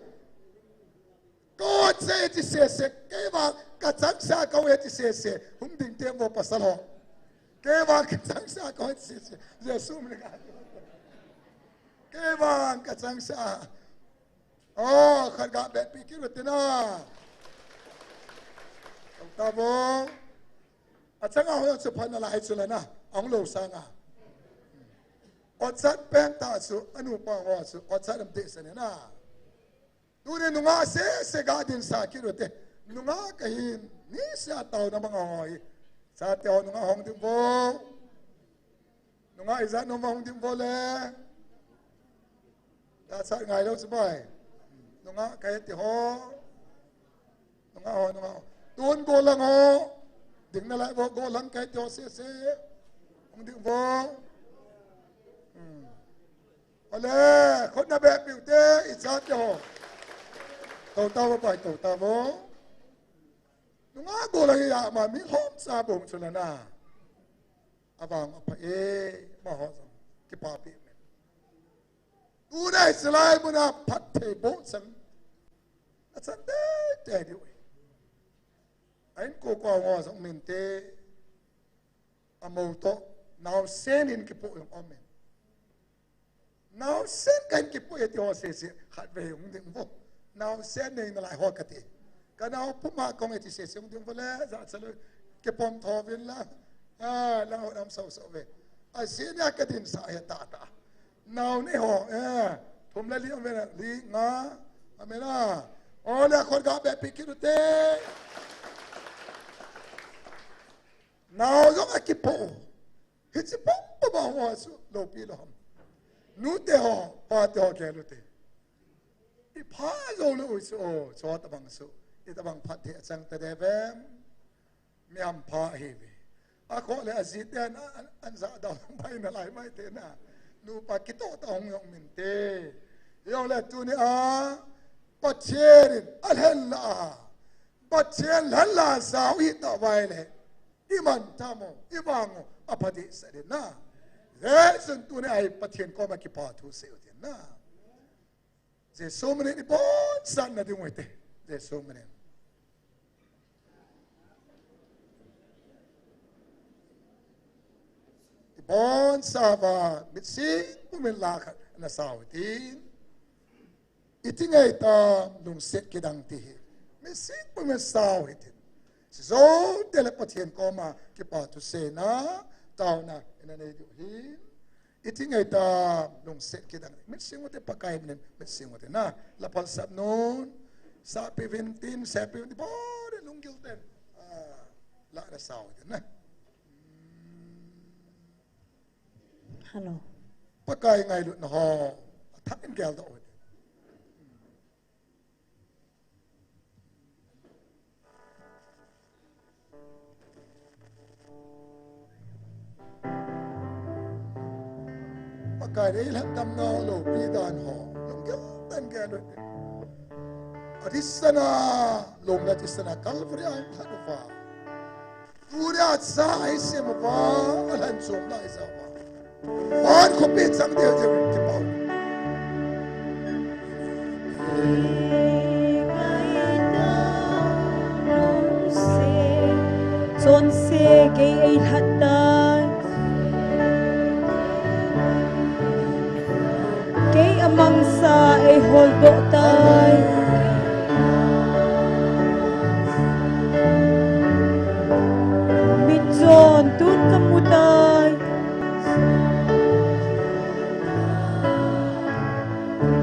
Ko che chi sese, kei vang ka changsa ka ve chi sese. Hung ding teng vo pasal ho. Kei vang ka changsa ka ve chi sese. Jesu min in ka. Kei vang ka changsa. Oh, khat ga beh pi kit u hite na. Tong ta vo. Achanga ho chu phat nalai chu la na. Ahung lou sanga. Ot chat peng tah chu, a nupa ho chu, ot chat am te sa ne na. Tuni nungah sese ga dinsa kit u hite. Nungah kahin, niseh a taona manga ho hi. Chate ho nungah hung ding vo. Nungah ijat nom va hung ding vo le. Tah chat ngai lou chu bai. Nungah kahi ti ho. Nungah ho, nungah ho. Tun golang ho. Ding nalai vo golang kahi ti ho sese. Hung ding vo. Hmm. Ole, khut na beh pi u hite, i chate ho. To ta vo bai, to ta vo. Nungah golang hi ama mi lhomcha bou chu la na. Avang apha e, amaho jong kipapi me. Tuni hiche lai muna phatthei boh chang. Achan teitei diu ahi. A inko koma jong min te. Amou toh, naosen in kipoh jong um in. Naosen kahin kipoh e ti ho sese, khatvei hung ding vo. Naosen nei nalai ho kati. Ka nao puma kahung e ti sese hung ding vo le, ja cha lou, kipom tho vin lang. Ah, lang ho nam sau sau ve. Ajeh nia ka dinsa hi tah tah. Nao nei ho, eh, thum le li um ve na, li nga, amen a. Ole khut ga beh pi kit u hite. Nao jong akipoh. Hiche pum pum a hung ho chu, loupi lou ham. Nute ho, pate ho gel u hite. I pha jou lou u chu, o, chu tabang chu. Itobang phatthei achang ta dem em. Mi hampha ahi ve. Akhoh le aji ten, an, an, an ja dau bai nalai mai te na. Nupa kitoh tah hung jong um inte. Jongle tunia, Pathen in alhen la a. Pathen lhen la jao i hita uva ahile. I man tham u, i vang u, apha dehset ding na. Hijeh chun tunia hi Pathen koma kipa thu sei u tin na. Jesu min in i bonsahna ding u hite. Jesu min in. I bonsah uva, minseng pumin la khat na sao hitin. Iti ngei tam, lungset kidang ti hi. Minseng pumin sao hitin. Hiche jou teng le Pathen koma kipa thu seina, taona ina nei diu ahi. Iti ngei tam, lungset kidang. Mit sing u hite, Pakai min in mit sing u hite na. La phalsap nun. Sapi vin tin, sapi vin tin. Bou de lunggil ten. Ah. la na sao de na. Hello. Pakai ngailutna ho athah in geldoh u hite. Pakai in eilhatdam nau loupi dan ho lunggel tah in geldoh u hite. Athisana, lom le athisana Calvary a eilhat uva, tuni a cha eisem uva, alhan chom lai jeh uva, van khopi chang deh jeh in kipah. Chonse kei eilhat tai, kei amangsa eiholdoh tai. Mitchon tun kamu tai.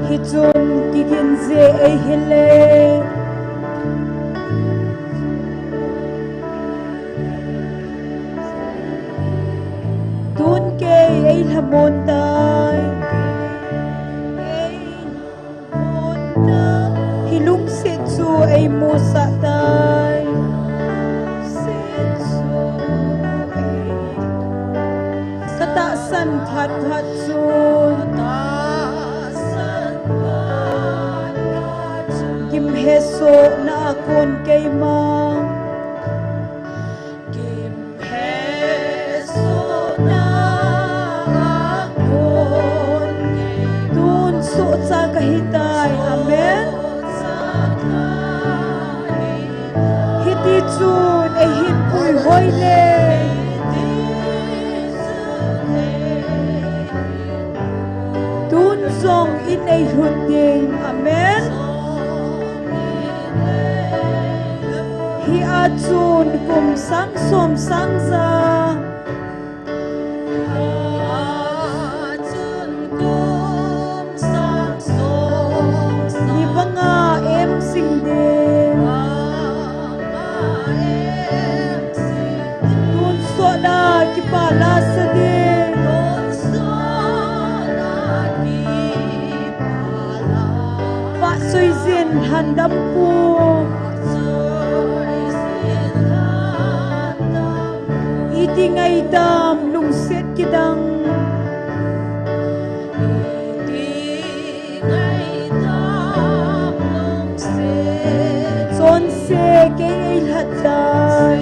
Hichun kigin jeh eihile, tun kei eilhamon tai. Eilhamon tai. Hi lungset chu eimusah tai. Lungset chu ei Katahsan phat phat chun, gimhesohna a kon keima, gimhesohna a kon, tun sohcha kahitai. Amen. Hitichun eihin puihoi le, tun jong in eilhut ding. Amen. Hia chun kum sang som sang ja, ni banga em jing ding. Tun sohna kipa la sa ding. Vahchoiyin lhandam pu. Iti ngaitam lungset kidang. Chonse kei eilhat tai.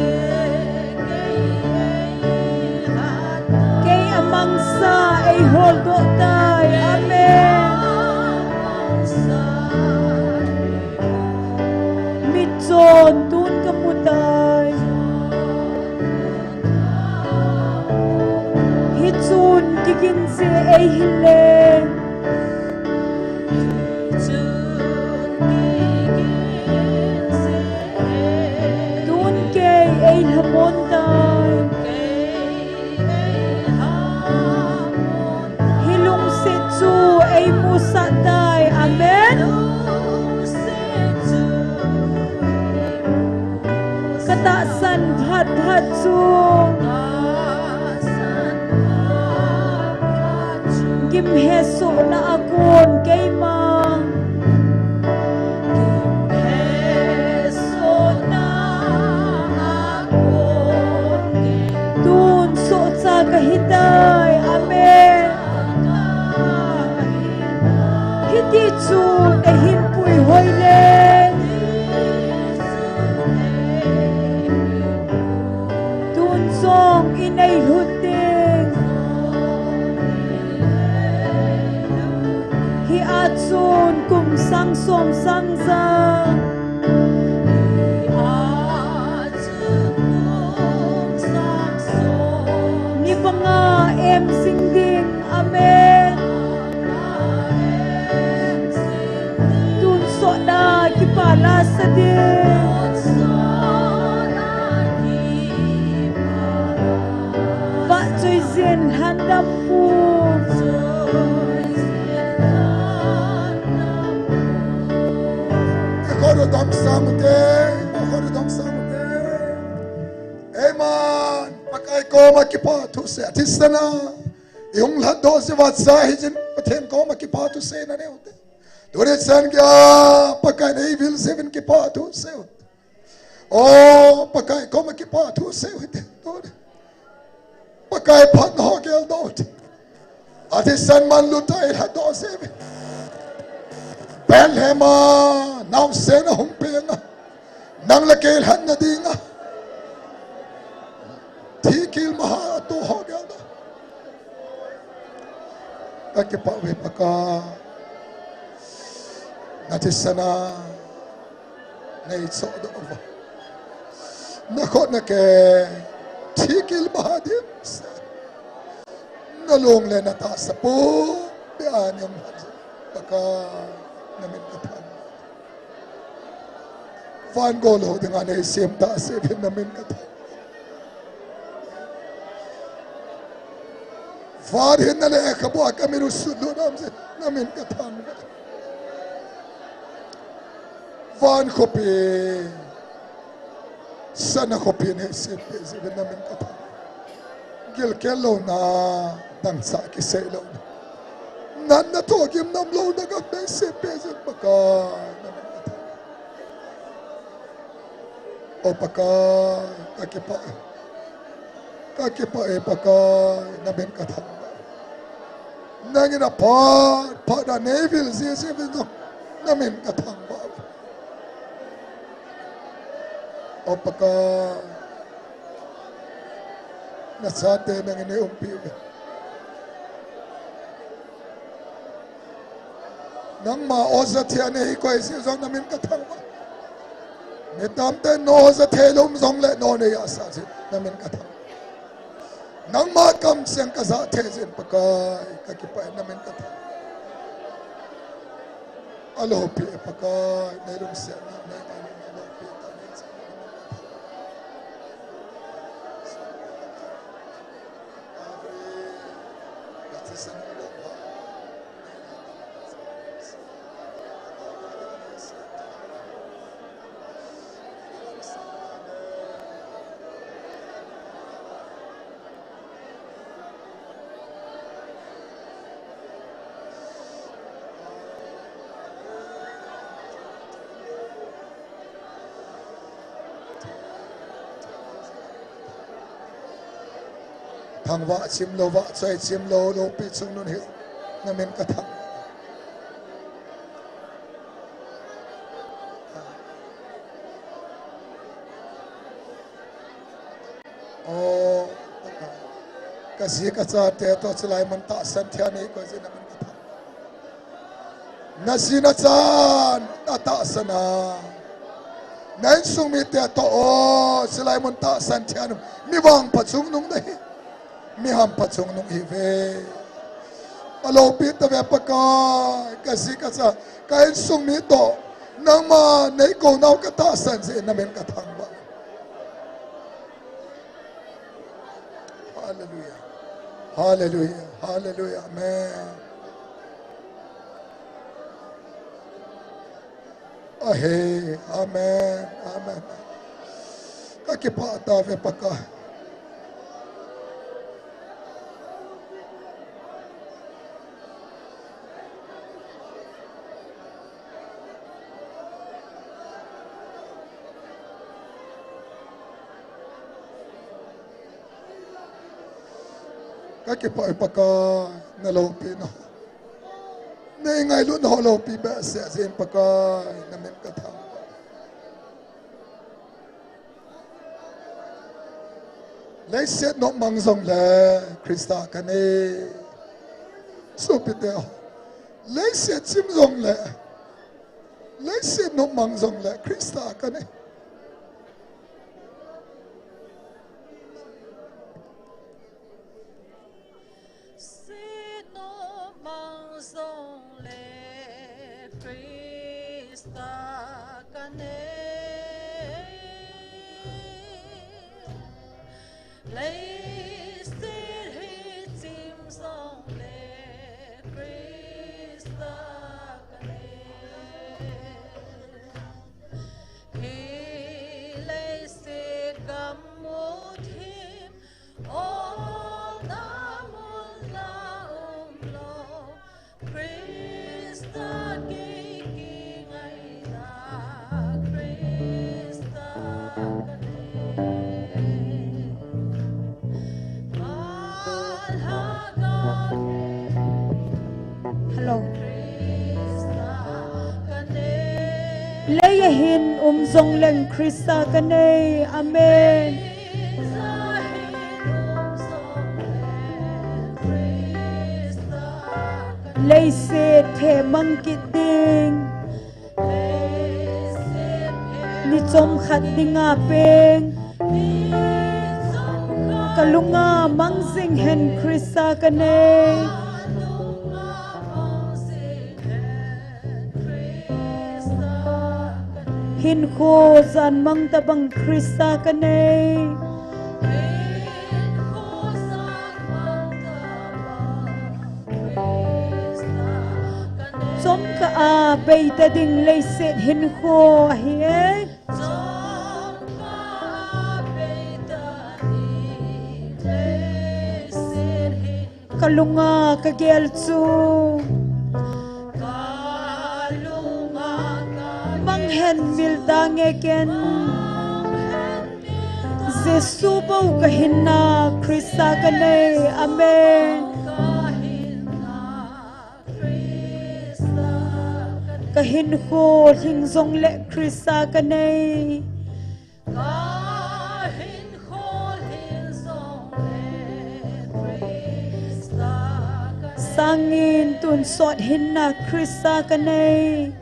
Kei amangsa eiholdoh tai. Amen. Mitchon tun kamu tai. Hichun kigin jeh eihile, tun kei eilhamon tai. Hi lungset chu eimusah tai. Amen. Katahsan phat phat chu, gimhesohna a kon keima, gimhesohna a kon, tun sohcha kahitai. Amen. Hitichun eihin puihoi le, tun jong in eilhut ding. Hia chun kum sang som sang ja, ni banga em jing ding. Amen. Tun sohna kipa la sa ding. Vahchoiyin lhandam pu. Kikon Athisan a ihung lhatdoh jeh uva cha hijin Pathen koma kipathu seina neute. Tuni chan geiya Pakai in eivil jeh uvin kipathu seute. O Pakai koma kipathu seute. Tuni Pakai phatna ho geldoh ute. Athisan manlu tah a ilhatdoh jeh uvin. Bethlehem a naosen ahung peng a, nang le kei lhatna dinga thikil maha atoh ho geldoh. Kakipah uve Pakai. Nathisan a neichohdoh uva, nakhut nakeng thikil maha dimset, nalung le natahsa pumpi a neium lhat jeh Pakai, namin kathangvah. Van golhou dinga neisem tah jeh uvin namin kathangvah. Van hinna lekhabu a kamit u sutlut nom jeh namin kathangvah. Van khopi, sana khopi neisem peh jeh uvin namin kathangvah. Gilkel louna, dangchah kisei louna, natna thohgim nam louna gam neisem peh jeh uvin Pakai, namin kathangvah. O Pakai, kakipah e. Kakipah e Pakai, namin kathangvah. Nangin aphat phat a neivil jeh jeh uvin jong namin kathangvah. O Pakai, nachate nangin neiumpi uve. Nangma oja thei a neikoi jeh jong namin kathangvah. Mi tamtah in oja thei lou um jongle nangin neijahsah jeh namin kathangvah. Nangma kamcheng kajah thei jeh in Pakai, kakipah e, namin kathangvah. Alopi e Pakai, neilungsetna, neingailut, alopi tah. Thangvah chimlou, vahchoi chimlou, loupi chungnung hi namin kathang. O, kaji kachate toh chulai mun tahsan thei a neikoi jeh in namin kathang. Naji nachan atahsan a, na insung mite toh, o, chulai mun tahsan thei a, mi vangpha chungnung nahi, mi hampha chungnung nahiuve. Alopi tauve Pakai, kaji kacha, ka insung mi toh nangma neikounau katahsan jeh in namin kathangvah. Hallelujah. Hallelujah. Hallelujah. Amen. Ahe. Amen. Amen. Kakipah tauve Pakai. Kakipah e Pakai, naloupina, neingailutna ho loupi behseh jeh in Pakai, namin kathang. Leiset nopmang jongle Christa kanei. Sopite ho, leiset chim jongle, leiset nopmang jongle Christa kanei. Leiset nopmang jongle Christa kanei. Leiset hi chim jongle Christa kanei. Hi leiset gam muthim, o, Zong leng Krista ka nei. Amen. Leiset phe mang kit ding. Ni chom khat dinga peng. Ka lunga mang zing hen Krista ka nei. Hinkho zan mang tabang Krista ka nei. Chom ka a bei ta ding leiset hinkho ahi e. Ka lunga ka gel chu mang hen mil ta nge ken. Jesu bou ka hinna Krista ka nei. Amen. Ka hinkho hling zong le Krista ka nei. Sangin tun sot hinna Krista ka nei.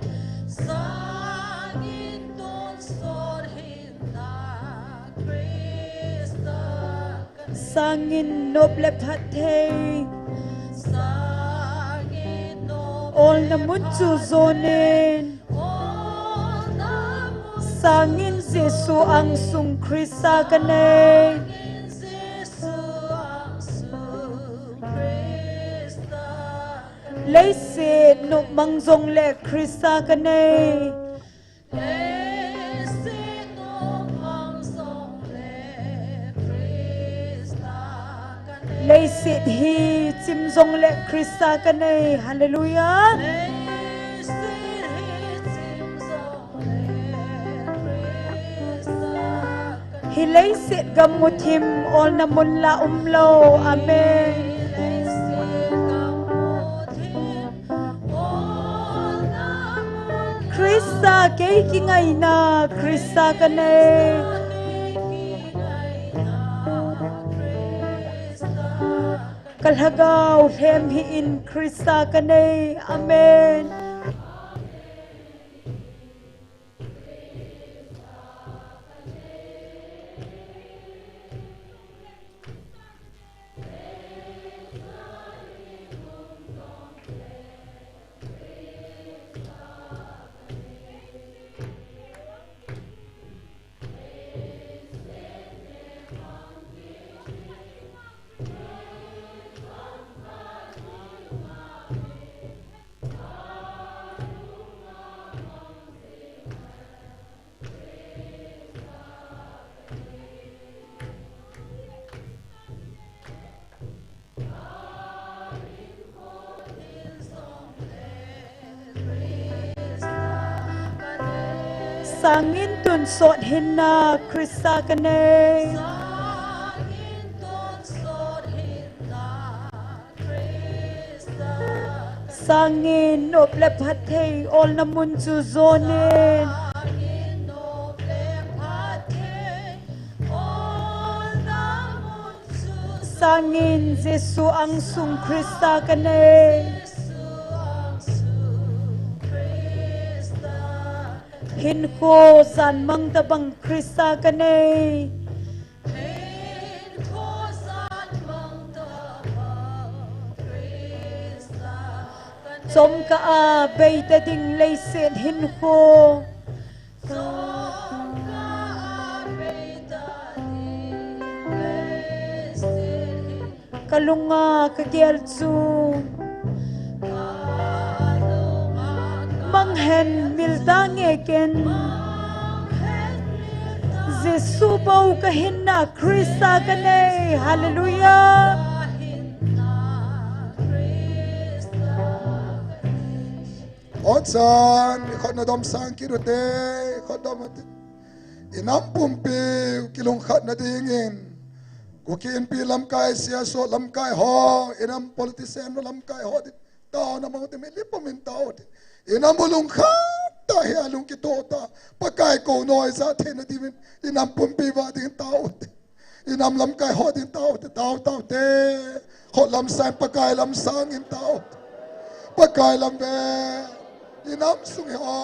Sangin nop le phat thei. Olna mun chu zonin. Sangin Jesu angsung Krista ka nei. Leiset nop mang zong le Krista ka nei. Leiset hi chim zong le Krista ka nei. Hallelujah. Hi leiset gam muthim olna mun la um lo. Amen. Krista kei kingaina Krista ka nei. Ka lhagao lhem hi in Krista ka nei. Amen. Sangin tun sot hinna Krista ka nei. Sangin nop le phat thei olna mun chu zonin. Sangin Jesu angsung Krista ka nei. Hinkho zan mang tabang Krista ka nei. Chom ka a bei ta ding leiset hinkho. Ka lunga ka gel chu mang hen mil ta nge ken. Jesu bou ka hinna Krista ka nei. Hallelujah. Hochan, i khut na dom sang kit u te, i khut dom u te. I nam pumpi kilungkhat na dingin. Kuki Inpi lamkai, C S O lamkai ho, i nam politician lamkai ho, taona mang u te, mi lipum in tao u te. I nam u lungkhat. Tahia lung kitoh ta. Pakai kou noiya theina diuvin i nam pumpi vah dingin tao te. I nam lamkai ho dingin tao te, tao, tao te. Ho lam sang Pakai lam sangin tao te. Pakai lam ve. I nam sung hi ho.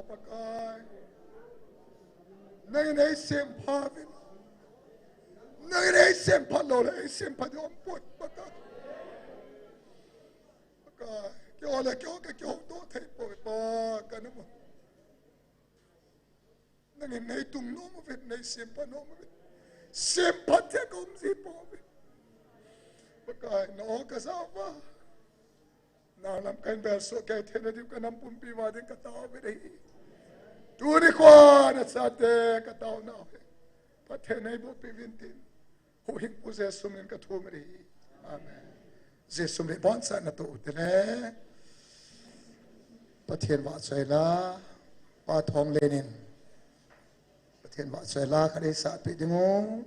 Pakai, nangin eisempha uvin. Nangin eisempha lou le, eisempha ding umpoi, Pakai. Pakai, keiho le keiho, keiho kihouto thei poi, Pa, kana mo. Nangin neitung nom uvin, neisempha nom uvin. Sempha thei kaum ji pouve. Pakai, na-o kaja uva. Nang lamkai in bel soh kei theina diu ka nam pumpi vah ding katao uvin ahi. Tuni kho nachate kataonau hi Pathen in eiboh peh uvin tin, Huhhingpu Jesu min in kathum in ahi. Amen. Jesu min bonsah na tu tene. Pathen vahchoi la, Pa Thonglen in. Pathen vahchoi la, khat eisah peh ding u.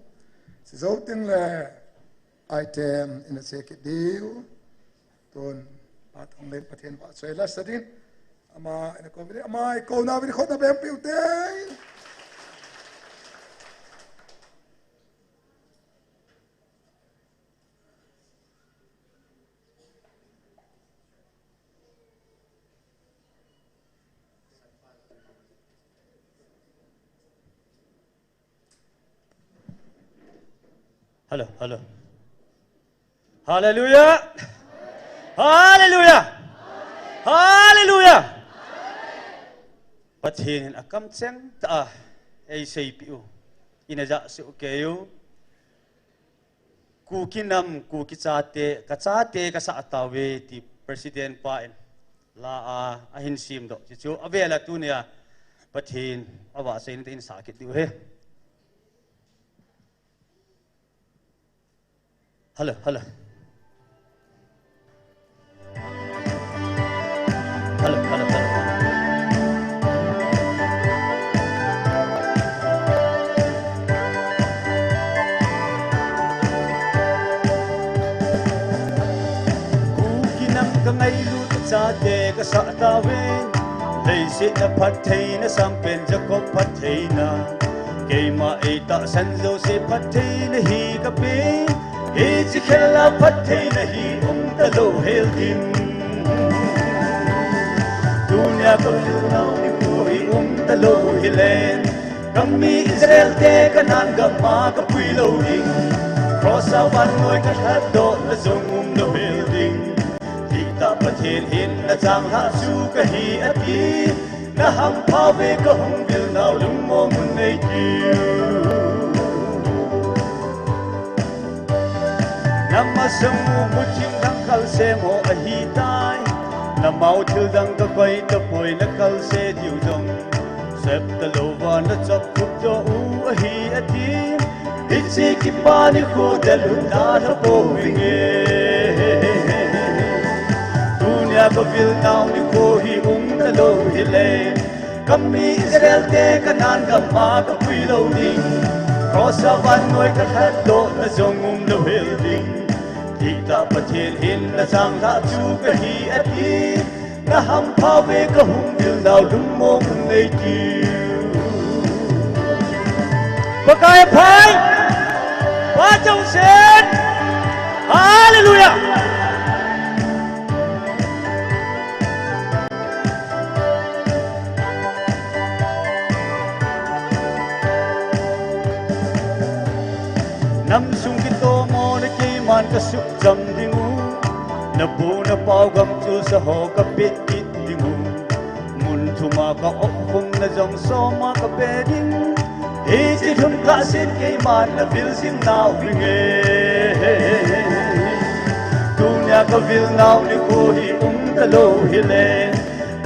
Sijou ting le, item in a che kit diu. Tun, Pa Thonglen Pathen vahchoi la sa ding. Ama, ina ko vin, ama, i ko na vin khot na bem piu te. Hello, hello. Hallelujah. Hallelujah. Hallelujah. Pathen in akam cheng ta a, eisei piu. Ina ja se u kei u. Kuki nam, Kuki chate, ka chate ka sah tauve ti President pa in la a, ahin sim doh. Chu chu avela tunia Pathen avahchoi na te in sa kit diu he. Hello, hello. Hello, hello, hello. Kuki nam ka ngailut chate ka sah tauve. Leiset na phattheina, sangpen Jacob phattheina. Keima eitahsan jouse phattheina hi ka pe. Hiche khel a phattheina hi um talou hel ding. Tunia ka vil nau nikho hi um talou hile. Ka mi Israel te Canaan gam a ka pui lou ding. Cross a vannoi ka lhatdoh na jong um lou hel ding. Dihtah Pathen hin na changlhah chu kahi ati. Na hampha uve ka hung vil nau lungmong un nei tiu. Na masang u muthim dang kalsem ho ahitai. Na mao thil dang ka koi tapoi, na kalse diu jong sep talou va na chop khup jo u ahi ati. Hiche kipa nikho del hun dalha pouvinge. Tunia ka vil nau nikho hi um talou hile. Ka mi Israel te Canaan gam a ka pui lou ding. Cross a vannoi ka lhatdoh na jong um lou hel ding. Dihtah Pathen hin na changlhah chu kahi ati. Na hampha uve ka hung vil nau lungmong un nei tiu. Pakai phai. Pa chausen. Hallelujah. Nam sung kitomona keiman ka suhcham ding u. Na pu na pau gamchusa ho ka pet kit ding u. Mun thuma ka opkhum na jong soma ka pe ding. Hiche thum kah sen keiman na vil jing nau vinge. Tunia ka vil nau nikho hi um talou hile.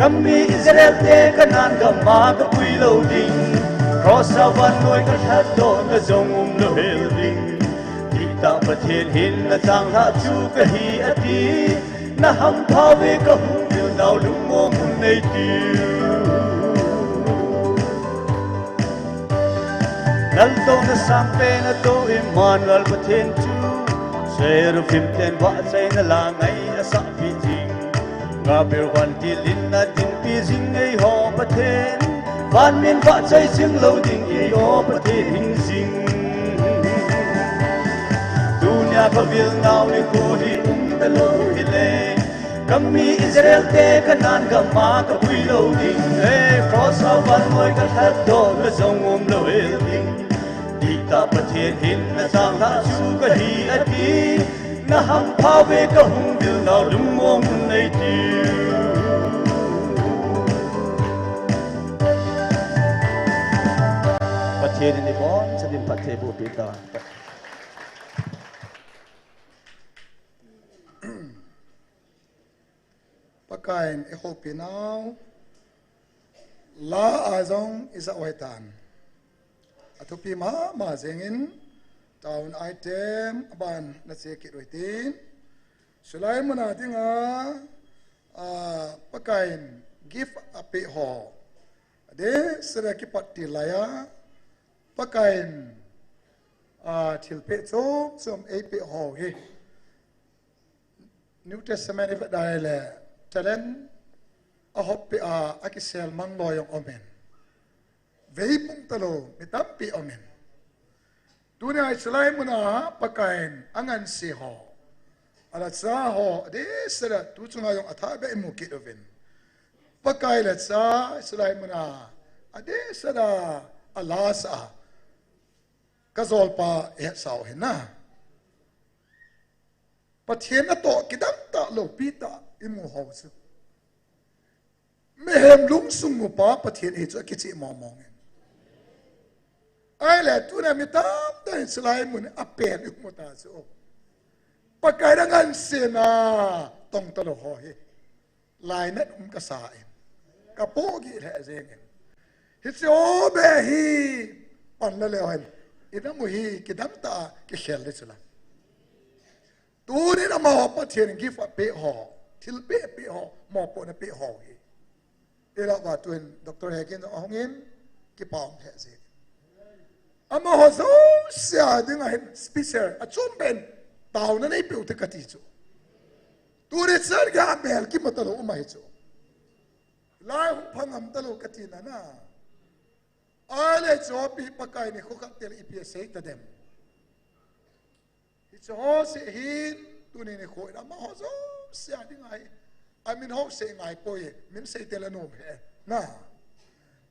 Ka mi Israel te Canaan gam a ka pui lou ding. Cross a vannoi ka lhatdoh na jong um lou hel ding. Dihtah Pathen hin na changlhah chu kahi ati. Na hampha uve ka hung vil nau lungmong un nei tiu. Laltouna sangpen a tou Emmanuel Pathen chu. Seraphim ten vahchoina la ngai asah pi jing. Gabriel vantil in na dinpi jing eiho Pathen. Van min vahchoi jing lou ding eiho Pathen hing jing. Tunia ka vil nau nikho hi um talou hile. Ka mi Israel te Canaan gam a ka pui lou ding. Eh, cross a vannoi ka lhatdoh na jong um lou hel ding. Dihtah Pathen hin na changlhah chu kahi ati. Na hampha uve ka hung vil nau lungmong un nei tiu. Pathen in ibonchauvin phatthei boh peh ta. Pakaiyin eihoupi nau la a jong ija u ahitan. Athupi mama jengin, tun item aban na che kit u hitin. Chulai muna dinga, a, Pakaiyin gift apeh ho. Adeh seh a kipat til laiya, Pakaiyin, a, thilpeh chom chom eipeh ho hi. New Testament ivet a ahile, talent ahop peh a, akisel mang loi jong umin. Veipung talou, mi tampi umin. Tunia chulai muna Pakaiyin angansea ho, alhacha ho, adeh seh a tu chunga jong athah beh imu kit uvin. Pakai lhacha chulai muna, adeh seh a alhasa, kajolpa ihetsau hina. Pathen natoh kidang tah loupi tah imu ho chu. Mihem lungsung mupa Pathen ahi chu akicheh mong mong in. Ahile tunia mi tamtah in chulai mun apen imu ta chu. Pakaiyin angansena tong talou ho hi. Lainat um kasa in. Kapoh gih lheh jeng in. Hiche ho beh hi pan la leu hen. Inamu hi kidang tah a kikhel le chula. Tunin amaho Pathen gift apeh ho, thilpeh apeh ho, mopohna apeh ho hi. Ilava tun Doctor Hegin jong ahungin, kipa um lheh jeng. Amaho jouse a dinga hin special, achom beh in, taona neipeh ute kati chu. Tuni chan geiya bel kimu talou um ahi chu. Lai hung pha ngam talou kati nana. Ahile chopi Pakai nikho khat tile ipi asei tadem. Hiche ho seh hin, tuni nikho in amaho jouse a dinga hi. Amin ho sei ngai poi, min sei teng le nom he. Na.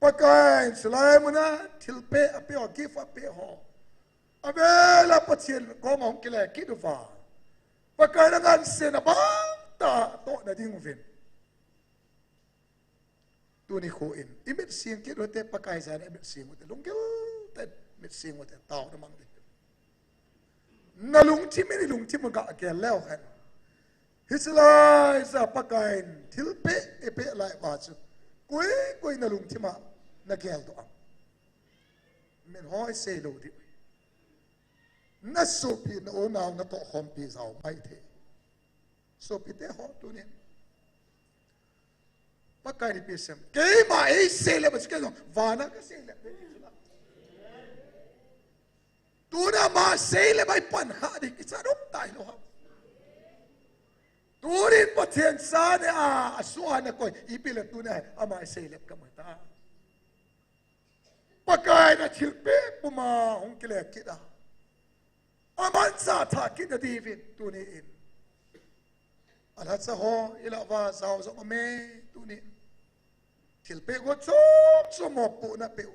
Pakaiyin chulai muna, thilpeh apeh ho, gift apeh ho. Avela Pathen koma hung kile kit uva. Pakaiyin angansena bang tah tohna ding uvin. Tuni nikho in, imit sing kit ute, Pakai jana imit sing ute, lunggil tah in mit sing ute, taona mang ding. Nalungthim in ilungthim u gah gel leu hen. Hiche laiya Pakaiyin thilpeh eipeh lai uva chu. Koi, koi nalungthim a nagel doh am. Min ho isei lou diu. Nasopi, na u nao, natoh khompi jao mai thei. Sopite ho tunin. Pakai ni pi sem. Keima eisei le ba chu kei jong vana kasei le. Tuna ama sei le ba ipan kha ding kichat um tai lou ham. Tunin Pathen cha ne a, asuh a nakoi, ipi le tuna ama eisei le kamu ta. Pakai na thilpeh puma hung kile kit a. Aman cha tha kit na diuvin tuni in. Alhacha ho, ilava jao jong ame tuni in. Thilpeh go chom chom mopohna peh u.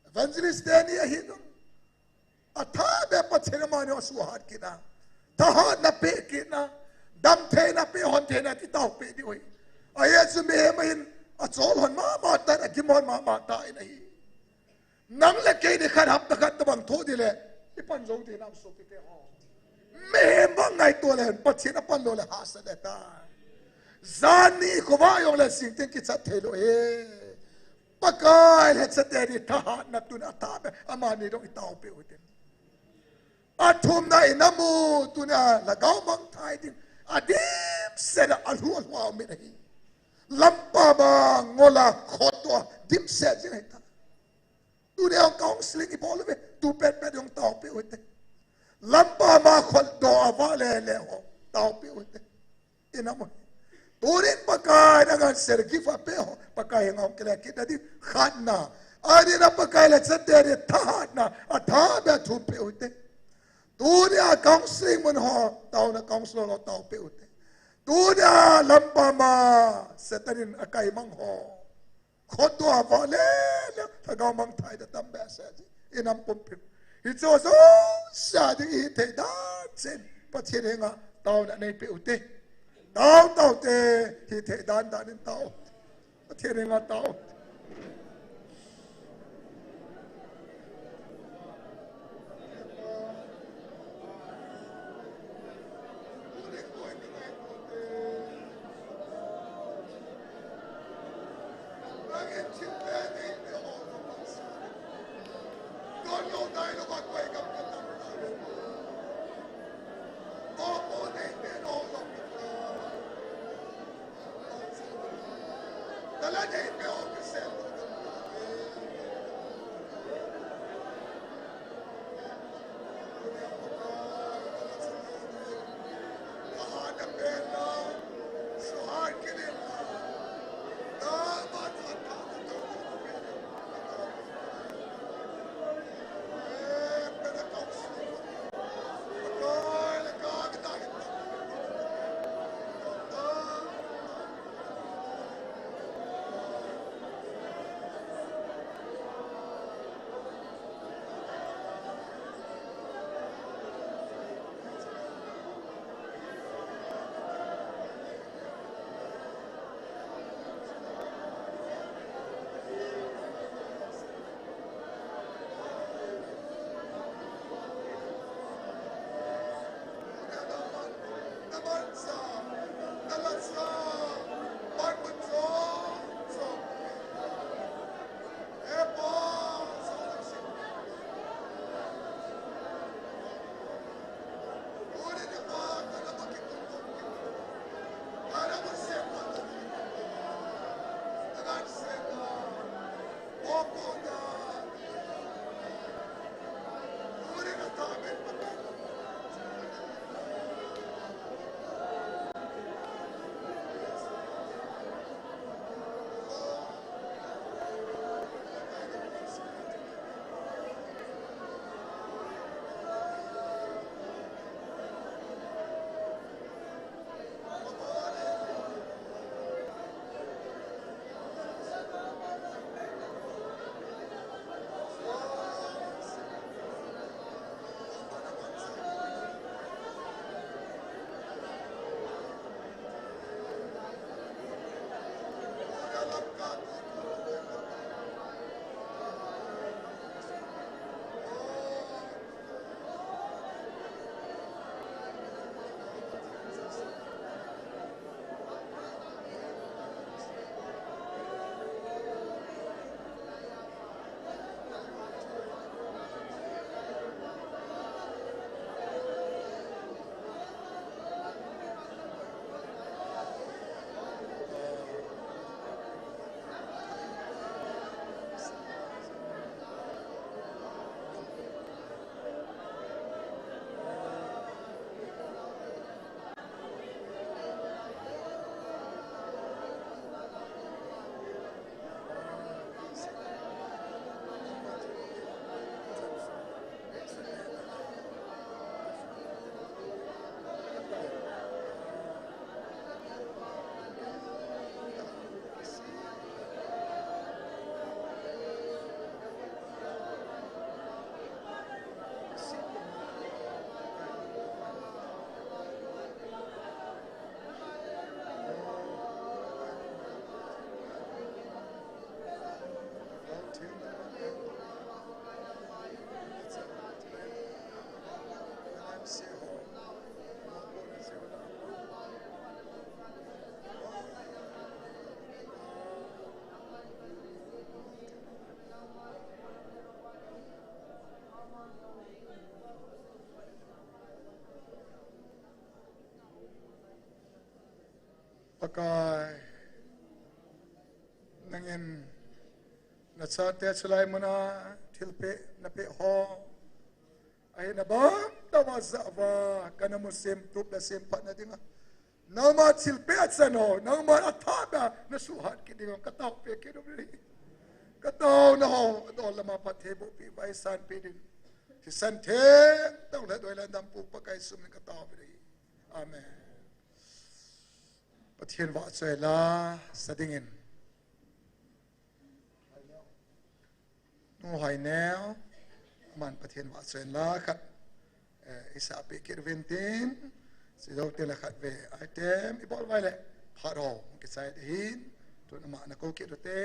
Evangelist teni ahi jong. Atha beh Pathen amani asuhat kit a. Thahatna peh kit a. Damtheina peh, hontheina ti tao peh diu ahi. Ahi chu mihem ahin achol hon mama tan, agim hon mama tan ahi. Nang le kei ni khat hapta khat tabang tho di le, ipan jou di nam sopite ho. Mihem bang ngaito le, Pathen apan lou le hahsat le ta. Jan ni khovah jong le sing teng kichat thei lou he. Pakai le chate di thahatna tun atha beh, amani dong itao peh u te. Athumna in amu tuna lhagao mangthai ding. Adimset a alhu alhu a um in ahi. Lampa ma ngol a khotdoh a dimset jing ahi ta. Tuni jong counseling ibol uve, tu pet pet jong taopeh u hite. Lampa ma khotdoh a vahle le ho, taopeh u hite. Ina mo. Tunin Pakai in angansena gift apeh ho, Pakai henga hung kile kit nading khatna. Adin a Pakai le chate ding thahatna, atha beh a thum peh u hite. Tunia counseling mun ho, taona counselor ho, taopeh u hite. Tunia lampa ma Satan in akaimang ho. Khotdoh a vahle le, lhagao mangthai ding tam behseh ji. Inam pumpi. Hiche jouse a ding ihithei dan cheh in, Pathen henga taona neipeh u hite. Tao, tao te, hithei dan dan in tao. Pathen henga tao. Pakai, nangin nachate chulai muna thilpeh napeh ho, ahin abang tava java kana musim tup le sim phatna dinga, nangma thilpeh achan ho, nangma athah beh nasuhat kit ding ho, katao peh kit uve. Kataona ho adol lama phattheiboh peh, vaisan peh din, thisan theng tong le doi le dampu Pakai sum in katao uve. Amen. Pathen vahchoi la sa dingin. Nu Haineo, aman Pathen vahchoi la khat, eh, isah peh kit uvin tin, sidou tin la khat ve item ibol vai le, phat ho kichai te hin, tun ama nakou kit ute.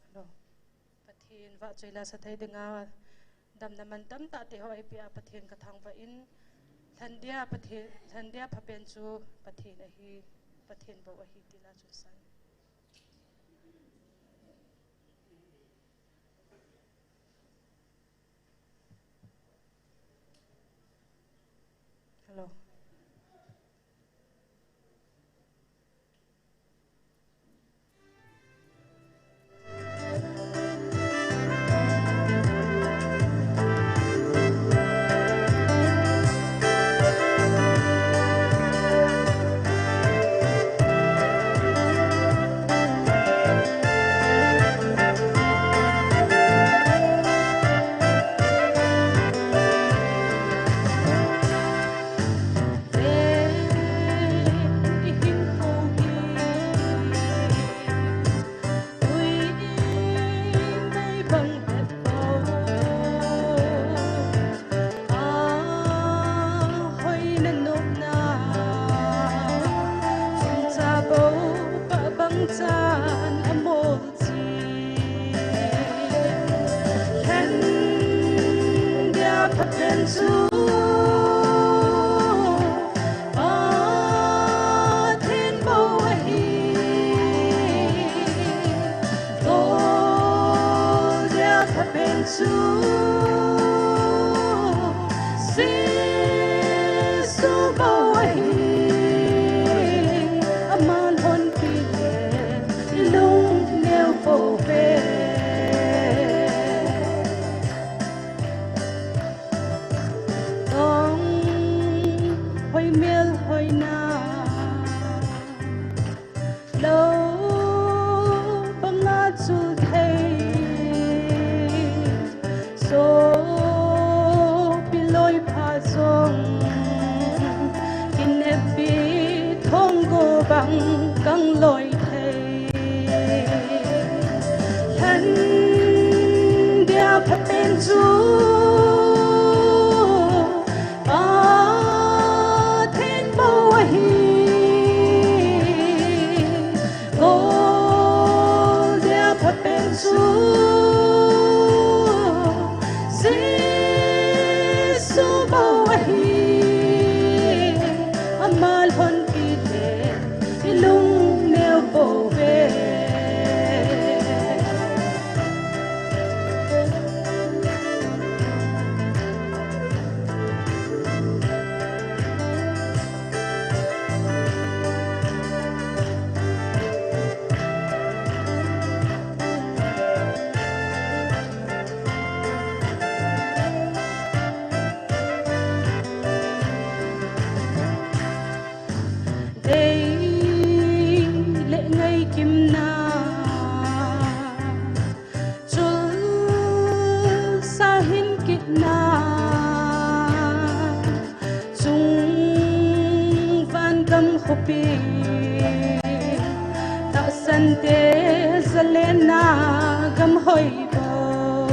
Hello. Pathen vahchoi la sa thei dinga damna mantam tah te ho eipeh a Pathen kathangvah in, lhandia Pathen, lhandia phapen chu Pathen ahi, Pathen bou ahi ti la chun san. Hello. Lhandia phapen chu Pathen bou ahi, goldia phapen chu Jesu bou ahi, ama lhonpi le ilung neo pouve. Dong hoi mel hoina lou banga chul thei, sopi loi pha jong kineppi thong go bang kang loi thei. Lhandia phapen chu Pathen bou ahi, goldia phapen chu Jesu bou ahi, ama lhonpi le ilung neo pouve. Dei le ngaikimna chul sa hin kitna chung van gam khopi, tahsan te zalenna gam hoi bou.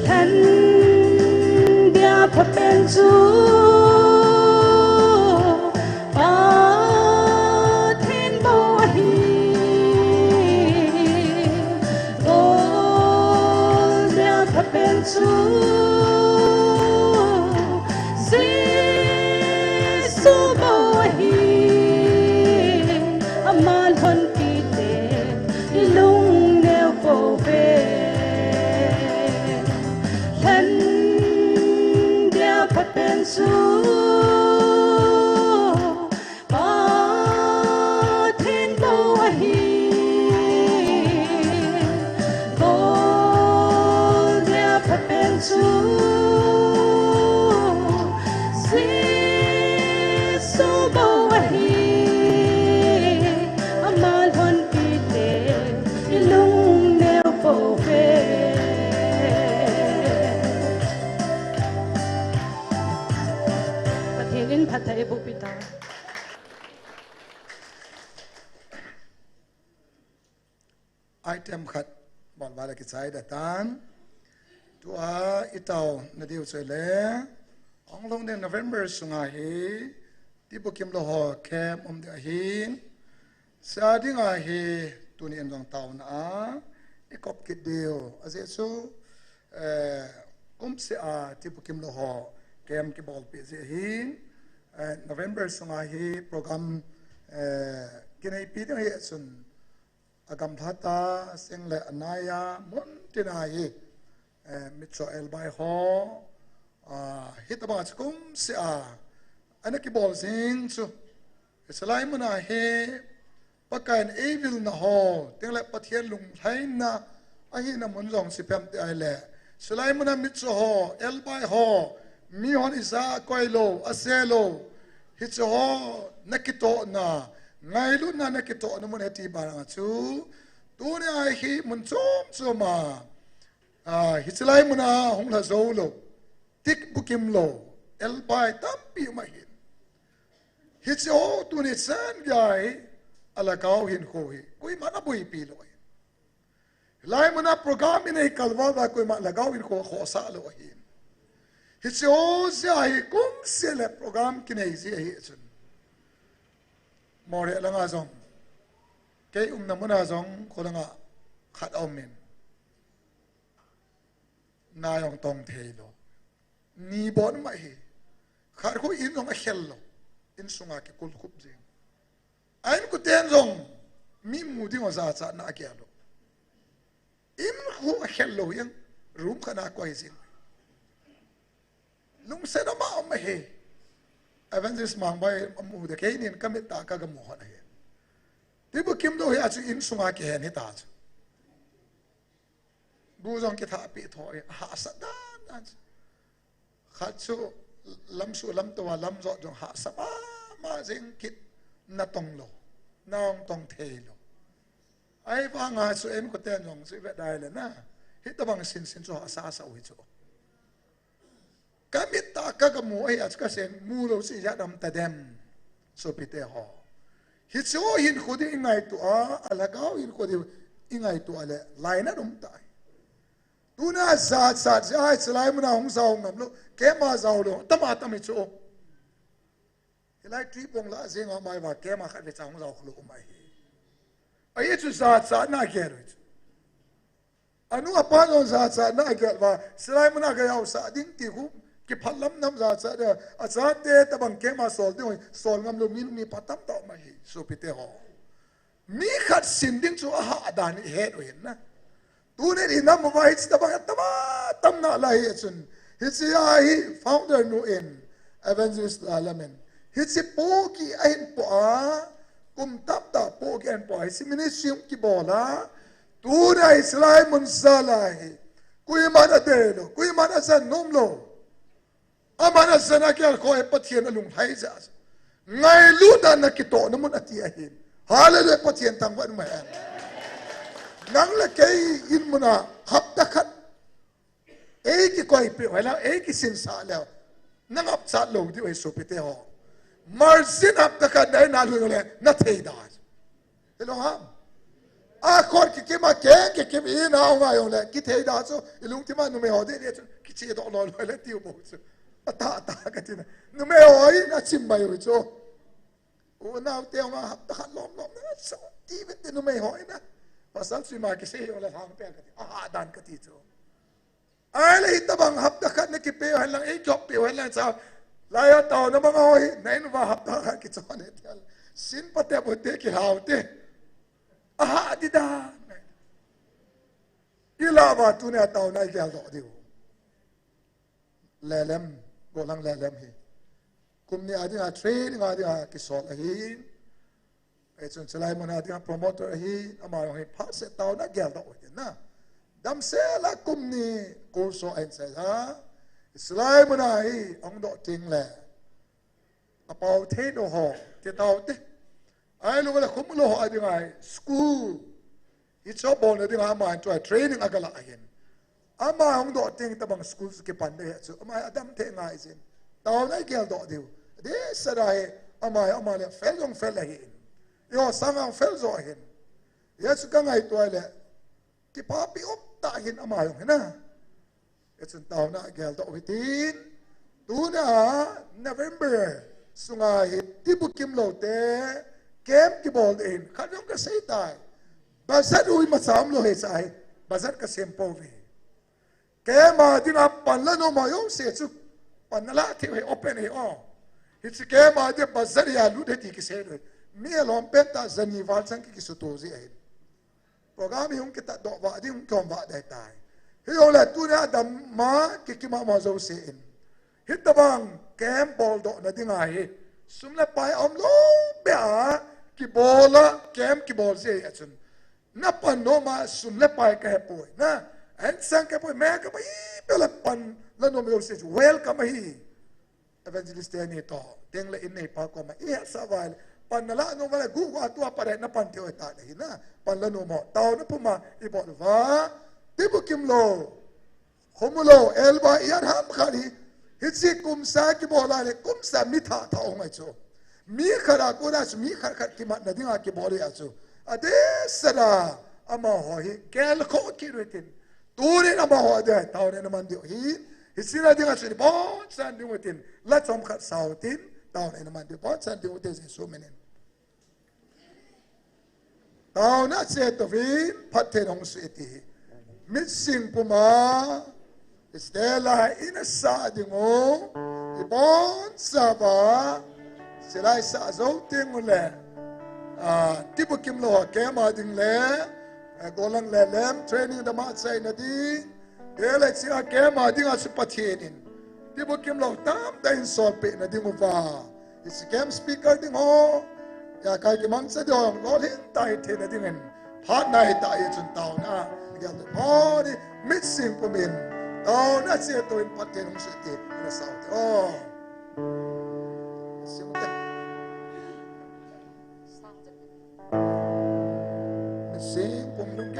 Lhandia phapen chu Pathen bou ahi, goldia phapen chu Jesu bou ahi. In phatthei eiboh peh ta. Item khat bolval a kichai da tan. Tua i taona diu chu le, hung lhung ding November sunga hi, Tibukim lou ho camp um ding ahin, sa dinga hi tuni in jong taona a i kop kit diu. Ajeh chu, eh, kumseh a Tibukim lou ho camp kibolpeh jeh hin, eh, November sunga hi program, eh, kineipi ding ahi chun, a gamlha ta, seng le a nai a, mun tina hi, eh, mitcho elbai ho, ah, hitobang a chu kumseh a, ana kibol jing chu. Hiche lai muna hi, Pakai in eivilna ho, teng le Pathen lunglhaina, ahina mun jong chu ipi ham ti ahile, hiche lai muna mitcho ho, elbai ho, mihon ija akoi lou, ase lou, hiche ho, na kitohna, ngailutna na kitohna mun ahi ti banga chu, tuni a hi mun chom chom a, ah, hiche lai muna hung lha jou lou, Tibukim lou, elbai tampi um ahin. Hiche ho tuni chan gei a lhagao hinkho hi, koiman aboipi lou ahin. Lai muna program inei kalval a koiman lhagao hinkho khohsah lou ahin. Hiche ho jeh a hi kumseh le program kinei ji ahi chun. Moreh langa jong, kei umna muna jong, kholanga khat aumin. Na jong tong thei lou. Ni bon ma hi. Khat khu in jong akhel lou. Insunga kikulkhup jing. A inkoten jong mi mu ding ho jachatna agel lou. In khu akhel lou jeng. Room khat a koi jing. Lungset ama um ahi. Evangelist Mangboi amu de kei nin kamit tah a kagamu hon ahi. Tibukim lou hi a chu insunga kihen hita chu. Bu jong kithahpeh tho, hahsa dan dan. Khat chu lamsuh lamto a lamjot jong hahsa mama jeng kit, na tong lou, na jong tong thei lou. Ahivanga chu inkoten jong chu ivet dai le na. Hitobang sinsin chu hahsa sa u hi chu. Kamit tah a kagamu ahi a chu kasei mu lou chu ijat ham tadem. Sopite ho. Hiche ho hinkho ding ingaito a, a lhagao hinkho ding ingaito a le, lainat um tai. Tuna jachat jeh a hiche lai muna hung jao ngam lou, camp a jao lou, tam a tam hi chu. Hilai Tuibong lah jeng a mai va camp a khat vecha hung jao khalou um ahi. Ahi chu jachatna agel u chu. Anu apa jong jachatna agel uva, hiche lai muna gajaosah ding ti khu, kiphalam nam jachat ding, achate tabang camp a sol ding, sol ngam lou mi, mipa tamtah um ahi, sopite ho. Mi khat sin ding chu ahah dan ihet u hin na. Tuni inam uva hiche tabang, tabang, tamna lai hi chun. Hiche a hi founder nu in, Evangelist Lalam in. Hiche pohgih ahin po a, kum tamtah pohgih ahin po a, hiche ministry hung kibol a, Tuna hiche lai mun jal a hi, koiman adei lou, koiman ajan nom lou. Aman ajan agel kho hi Pathen alunglhai jeh a. Ngailutna na kitohna mun ati ahin. Hallelujah, Pathen thangvah in um hen. Nang le kei in muna hapta khat eikikoipeh u hileh, eikisinsah leh, na ngapchat lou diu ahi sopite ho. Margin hapta khat na in a lui leh, na thei da. Hilou ham? A khut kikim a keng kikim in a hung a jong leh, kithei da chu, ilungthim a numei ho deh deh chu, kichedoh loi loi leh tiu bou chu. Atah atah kati na. Numei ho in achim mai u chu. Unau te hung a hapta khat lom lom na, so, ti vet te numei ho in a. Pasal sui ma kisei jong leh hang pe kati. Aha dan kati chu. Ahileh hitabang hapta khat na kipe u henlang, eikihoppeh u henlang cha. Laiya taona bang a ho hi, na in uva hapta khat kichon e tia. Sin pate bu te kihao te. Aha di dan. Ilah uva tunia taona igel doh diu. Lelem, gollhang lelem hi. Kum ni a dinga training a dinga kisol ahi. Hichun chulai mun a dinga promoter ahi, ama jong hi phatseh taona geldoh u ahi na. Damsel a kum ni course ho ahin sei a. Chulai mun a hi ahung doh teng leh, apao thei lou ho, ti tau te. Ahilou leh khum lou ho a dinga hi school. Hiche bolna dinga ama hin tua training agalah ahin. Ama hung doh teng tabang school chu kipan ding ahi chu. Ama hi adam thei ngai jin. Taona igeldoh diu. Adeh seh a hi, ama, ama le fel jong fel ahin. Eiho sanga fel jo ahin. Hiche chu ka ngaito le, kipapi um tah ahin ama jong hi na. Hichun taona geldoh u hitin. Tuna November sunga hi Tibukim lou te camp kibol ding ahin. Khat jong kasei tai. Budget u imacha umlou hiche hi. Budget kasem pouve. Keima dinga pan la nom ho jouse chu, pan nala thei u hi open ahi o. Hiche keima dinga budget hi alut ahi ti kisei u hi. Mi alom pen tah jani val chan ki, kisuto ji ahin. Program hi hung kitat doh vah ding, hung kihom vah ding ahitai. Hijongle tuni a damma kikim a mo jouse in, hitobang camp boldohna dinga hi sum le pai aumlou beh a kibol a, camp kibol ji ahi a chun. Na pan nom a sum le pai kahepoi. Na, ahin sang kahepoi, me ka pai pe le pan la nom jouse chu welcome ahi. Evangelist teni toh, teng le in neipa koma, i hetsah uva le, pan nala nom uva le, gu gu a tua pat a na pan thei u ahitai le hi na, pan la nom u, taona puma ibol uva, Tibukim lou, Khomu lou, Elba i at ham khat hi, hiche kum sang kibol a le, kum sang mi thah thah hung ahi chu. Mi khat a kona chu, mi khat khat kimatna dinga kibol ahi a chu. Adeh seh a, amaho hi, gelkhoh kit u hitin. Tunin amaho adeh, taona naman diu hi. Hiche na dinga chu, ibonchauvin diu hitin. La chomkhat sa u hitin. Taona naman diu, ibonchauvin diu hitin Jesu minin. Taona cheh touvin, phattheina hung suh e ti hi. Mitsing puma, Stella in asah ding u, ibonchauva, silai sah jou teng ule, ah, Tibukim lou ho camp a ding le, eh, golang le lem training dama chaina ding, Ele chia keima dinga chu Pathen in Tibukim lou tamtah in solpeh na ding uva. Hiche camp speaker ding ho. Ijakai kimangcha ding ho jong lolhing tah hithei na dingin. Phat nahi tah ahi chun taona. Gel ding ho ni mitsing pumin. Taona cheh touvin Pathen hung suh e ti. Ina sao te. Oh. Sing te. Sing pum lung.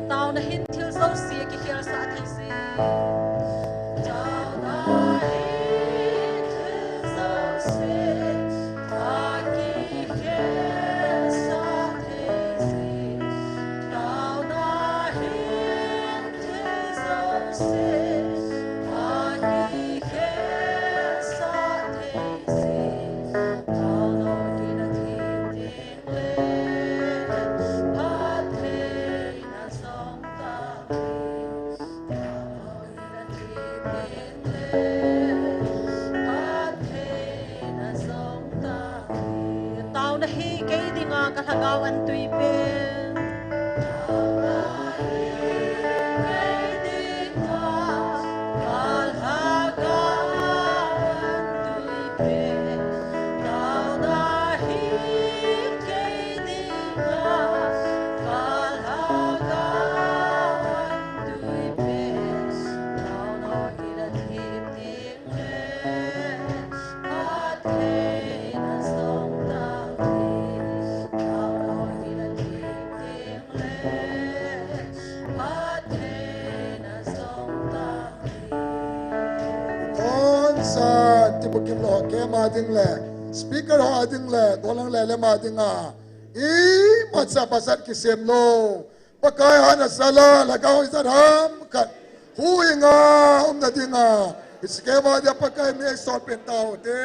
Taona hin thil jouse kikhel sah thei jing. Taona hi kei dinga ka lhagao an tui pen. Concert, Tibukim lou ho camp a ding le, speaker ho a ding le, golang le lem a dinga, imacha pasat kisem lou. Pakai hana sala, lhagao ijat ham khat. Huhhinga umna dinga. Hiche camp a dia Pakai min eisol pen taute.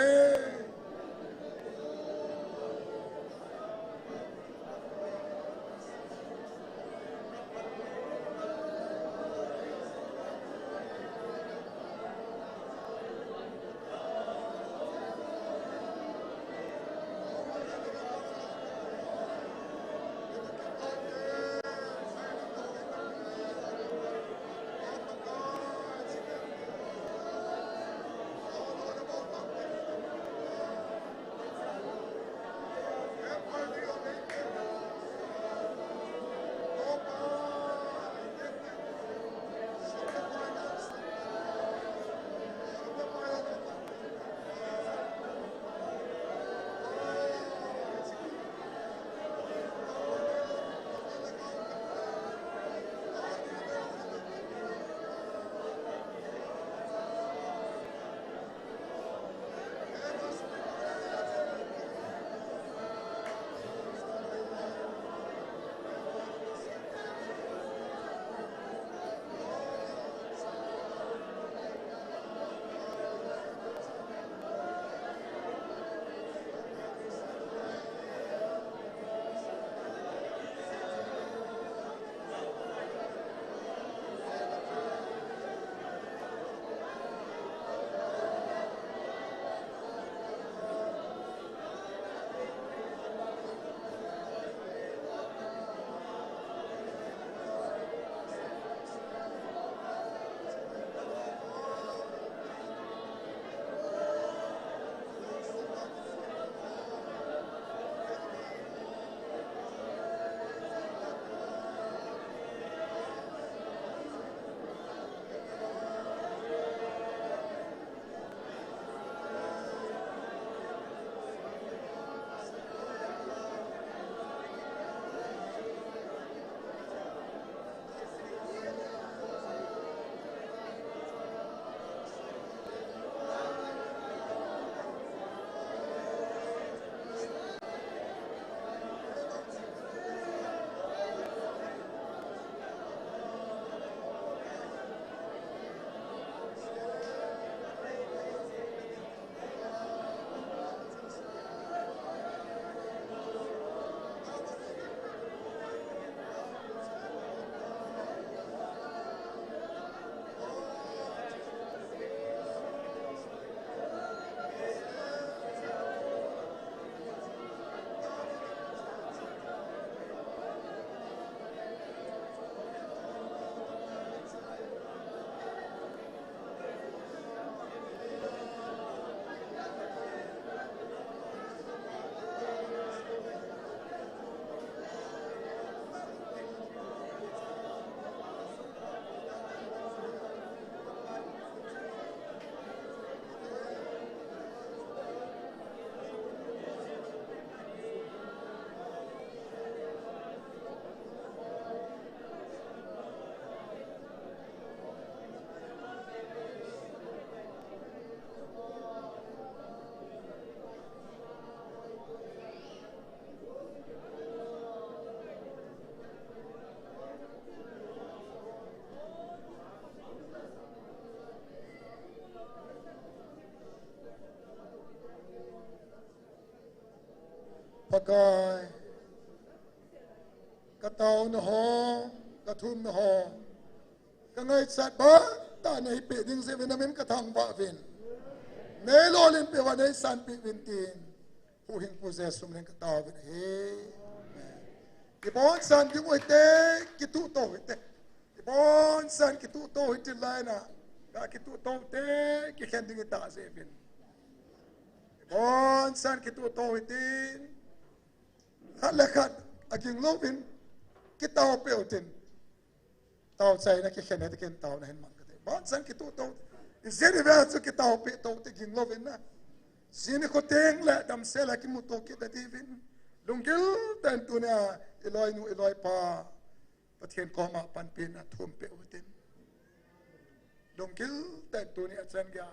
Pakai, kataona ho, kathumna ho, kangaichat bang tah a neipeh ding jeh uvin namin kathangvah uvin. Neilolhinpeh uva neisanpeh uvin tin, Huhhingpu Jesu min in kataovin ahi. Amen. Kibonchauvin ding uhite, kituhto uhite. Kibonchauvin kituhto uhite laina. Kakituhto uhite, kikhen ding itah jeh uvin. Kibonchauvin kituhto uhite. Khat le khat aging louvin kitaopeh utin. Taochaina kikhen hita ken taona hin mang kate. Bonchauvin kituhto. Ijeh inem itile chu kitaopeh to te ginglouvin na. Jini khoteng le damsel a kimuto kit diuvin. Lunggil tah in tunia iloinu iloipa Pathen koma panpina thumpeh utin. Lunggil tah in tunia chan geiya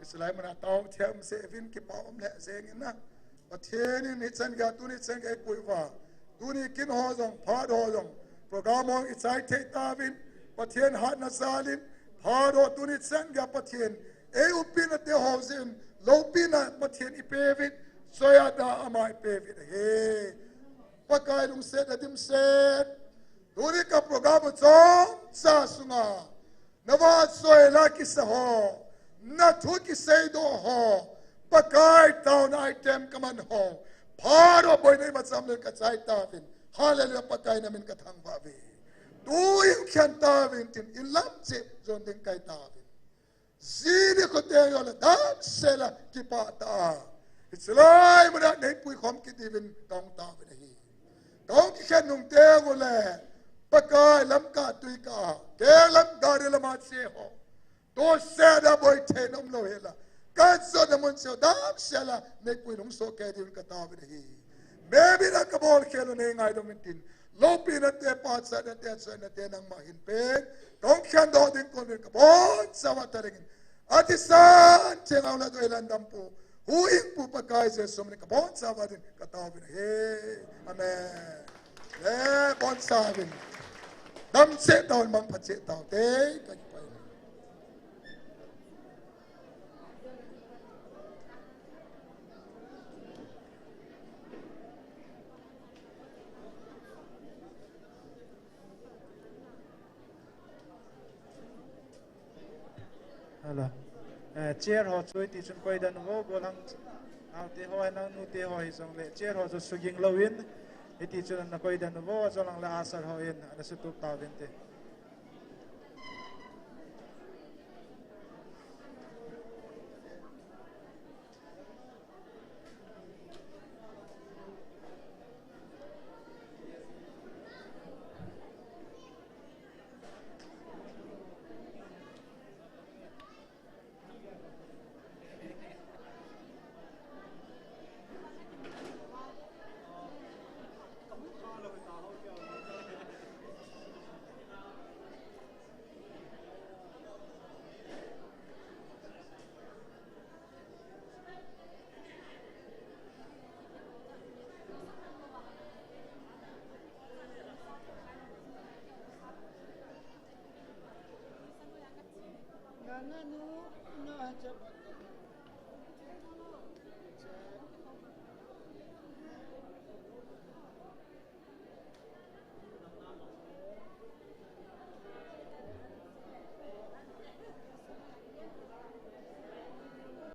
Israel muna tao thiam se vin kipa um le jeng in na. Pathen in hichan geiya tuni chan geiya eipui uva. Tuni kin ho jong, phat ho jong, program ho ichai thei tauvin. Pathen hatna jalin, phat ho tuni chan geiya Pathen eiumpina te ho jin, loupina Pathen ipeuvin, soiya da ama ipeuvin ahi. Pakai lungsetna dimset. Tuni ka program chomcha sunga. Navahchoi la kisa ho, nathu kiseidoh ho, Pakai taona item kaman ho, phat ho boina imacham le kachai tauvin. Hallelujah, Pakai namin kathangvah uve. Tuin khen tauvin tin, inlam cheh jon ding kahi tauvin. Jini khoteng ho le damsel a kipah tah a. Hichelai muna neipui khom kit diuvin kahung tauvin ahi. Kahung kikhen nung teng ule, Pakai lamkah tuikah, keng lam gari lama che ho. Tohsetna boi theina umlou hela. Kajotna mun cheh ho damsel a neipui lungsoh kei diuvin kataovin ahi. Maybe na kabol khel u neingaidam uvin tin. Loupina te, pachatna te, choina te nangma hin pen. Kahung khendoh ding kon uvin kabonchauva tadingin. Athisan theng a hung ladoi landampu, huhhingpu Pakai Jesu min in kabonchauva din kataovin ahi. Amen. Le bonchauvin. Damcheh tauvin, mangpha cheh tauvin. Te, kakipah e. Hello. Eh, chair ho chu hiti chun koidan uvo, golhang naote ho, naonute ho hijongle, chair ho chu suging louvin, hiti chun ana koidan uvo, ajolang le usher hon ana sutup tauvin te.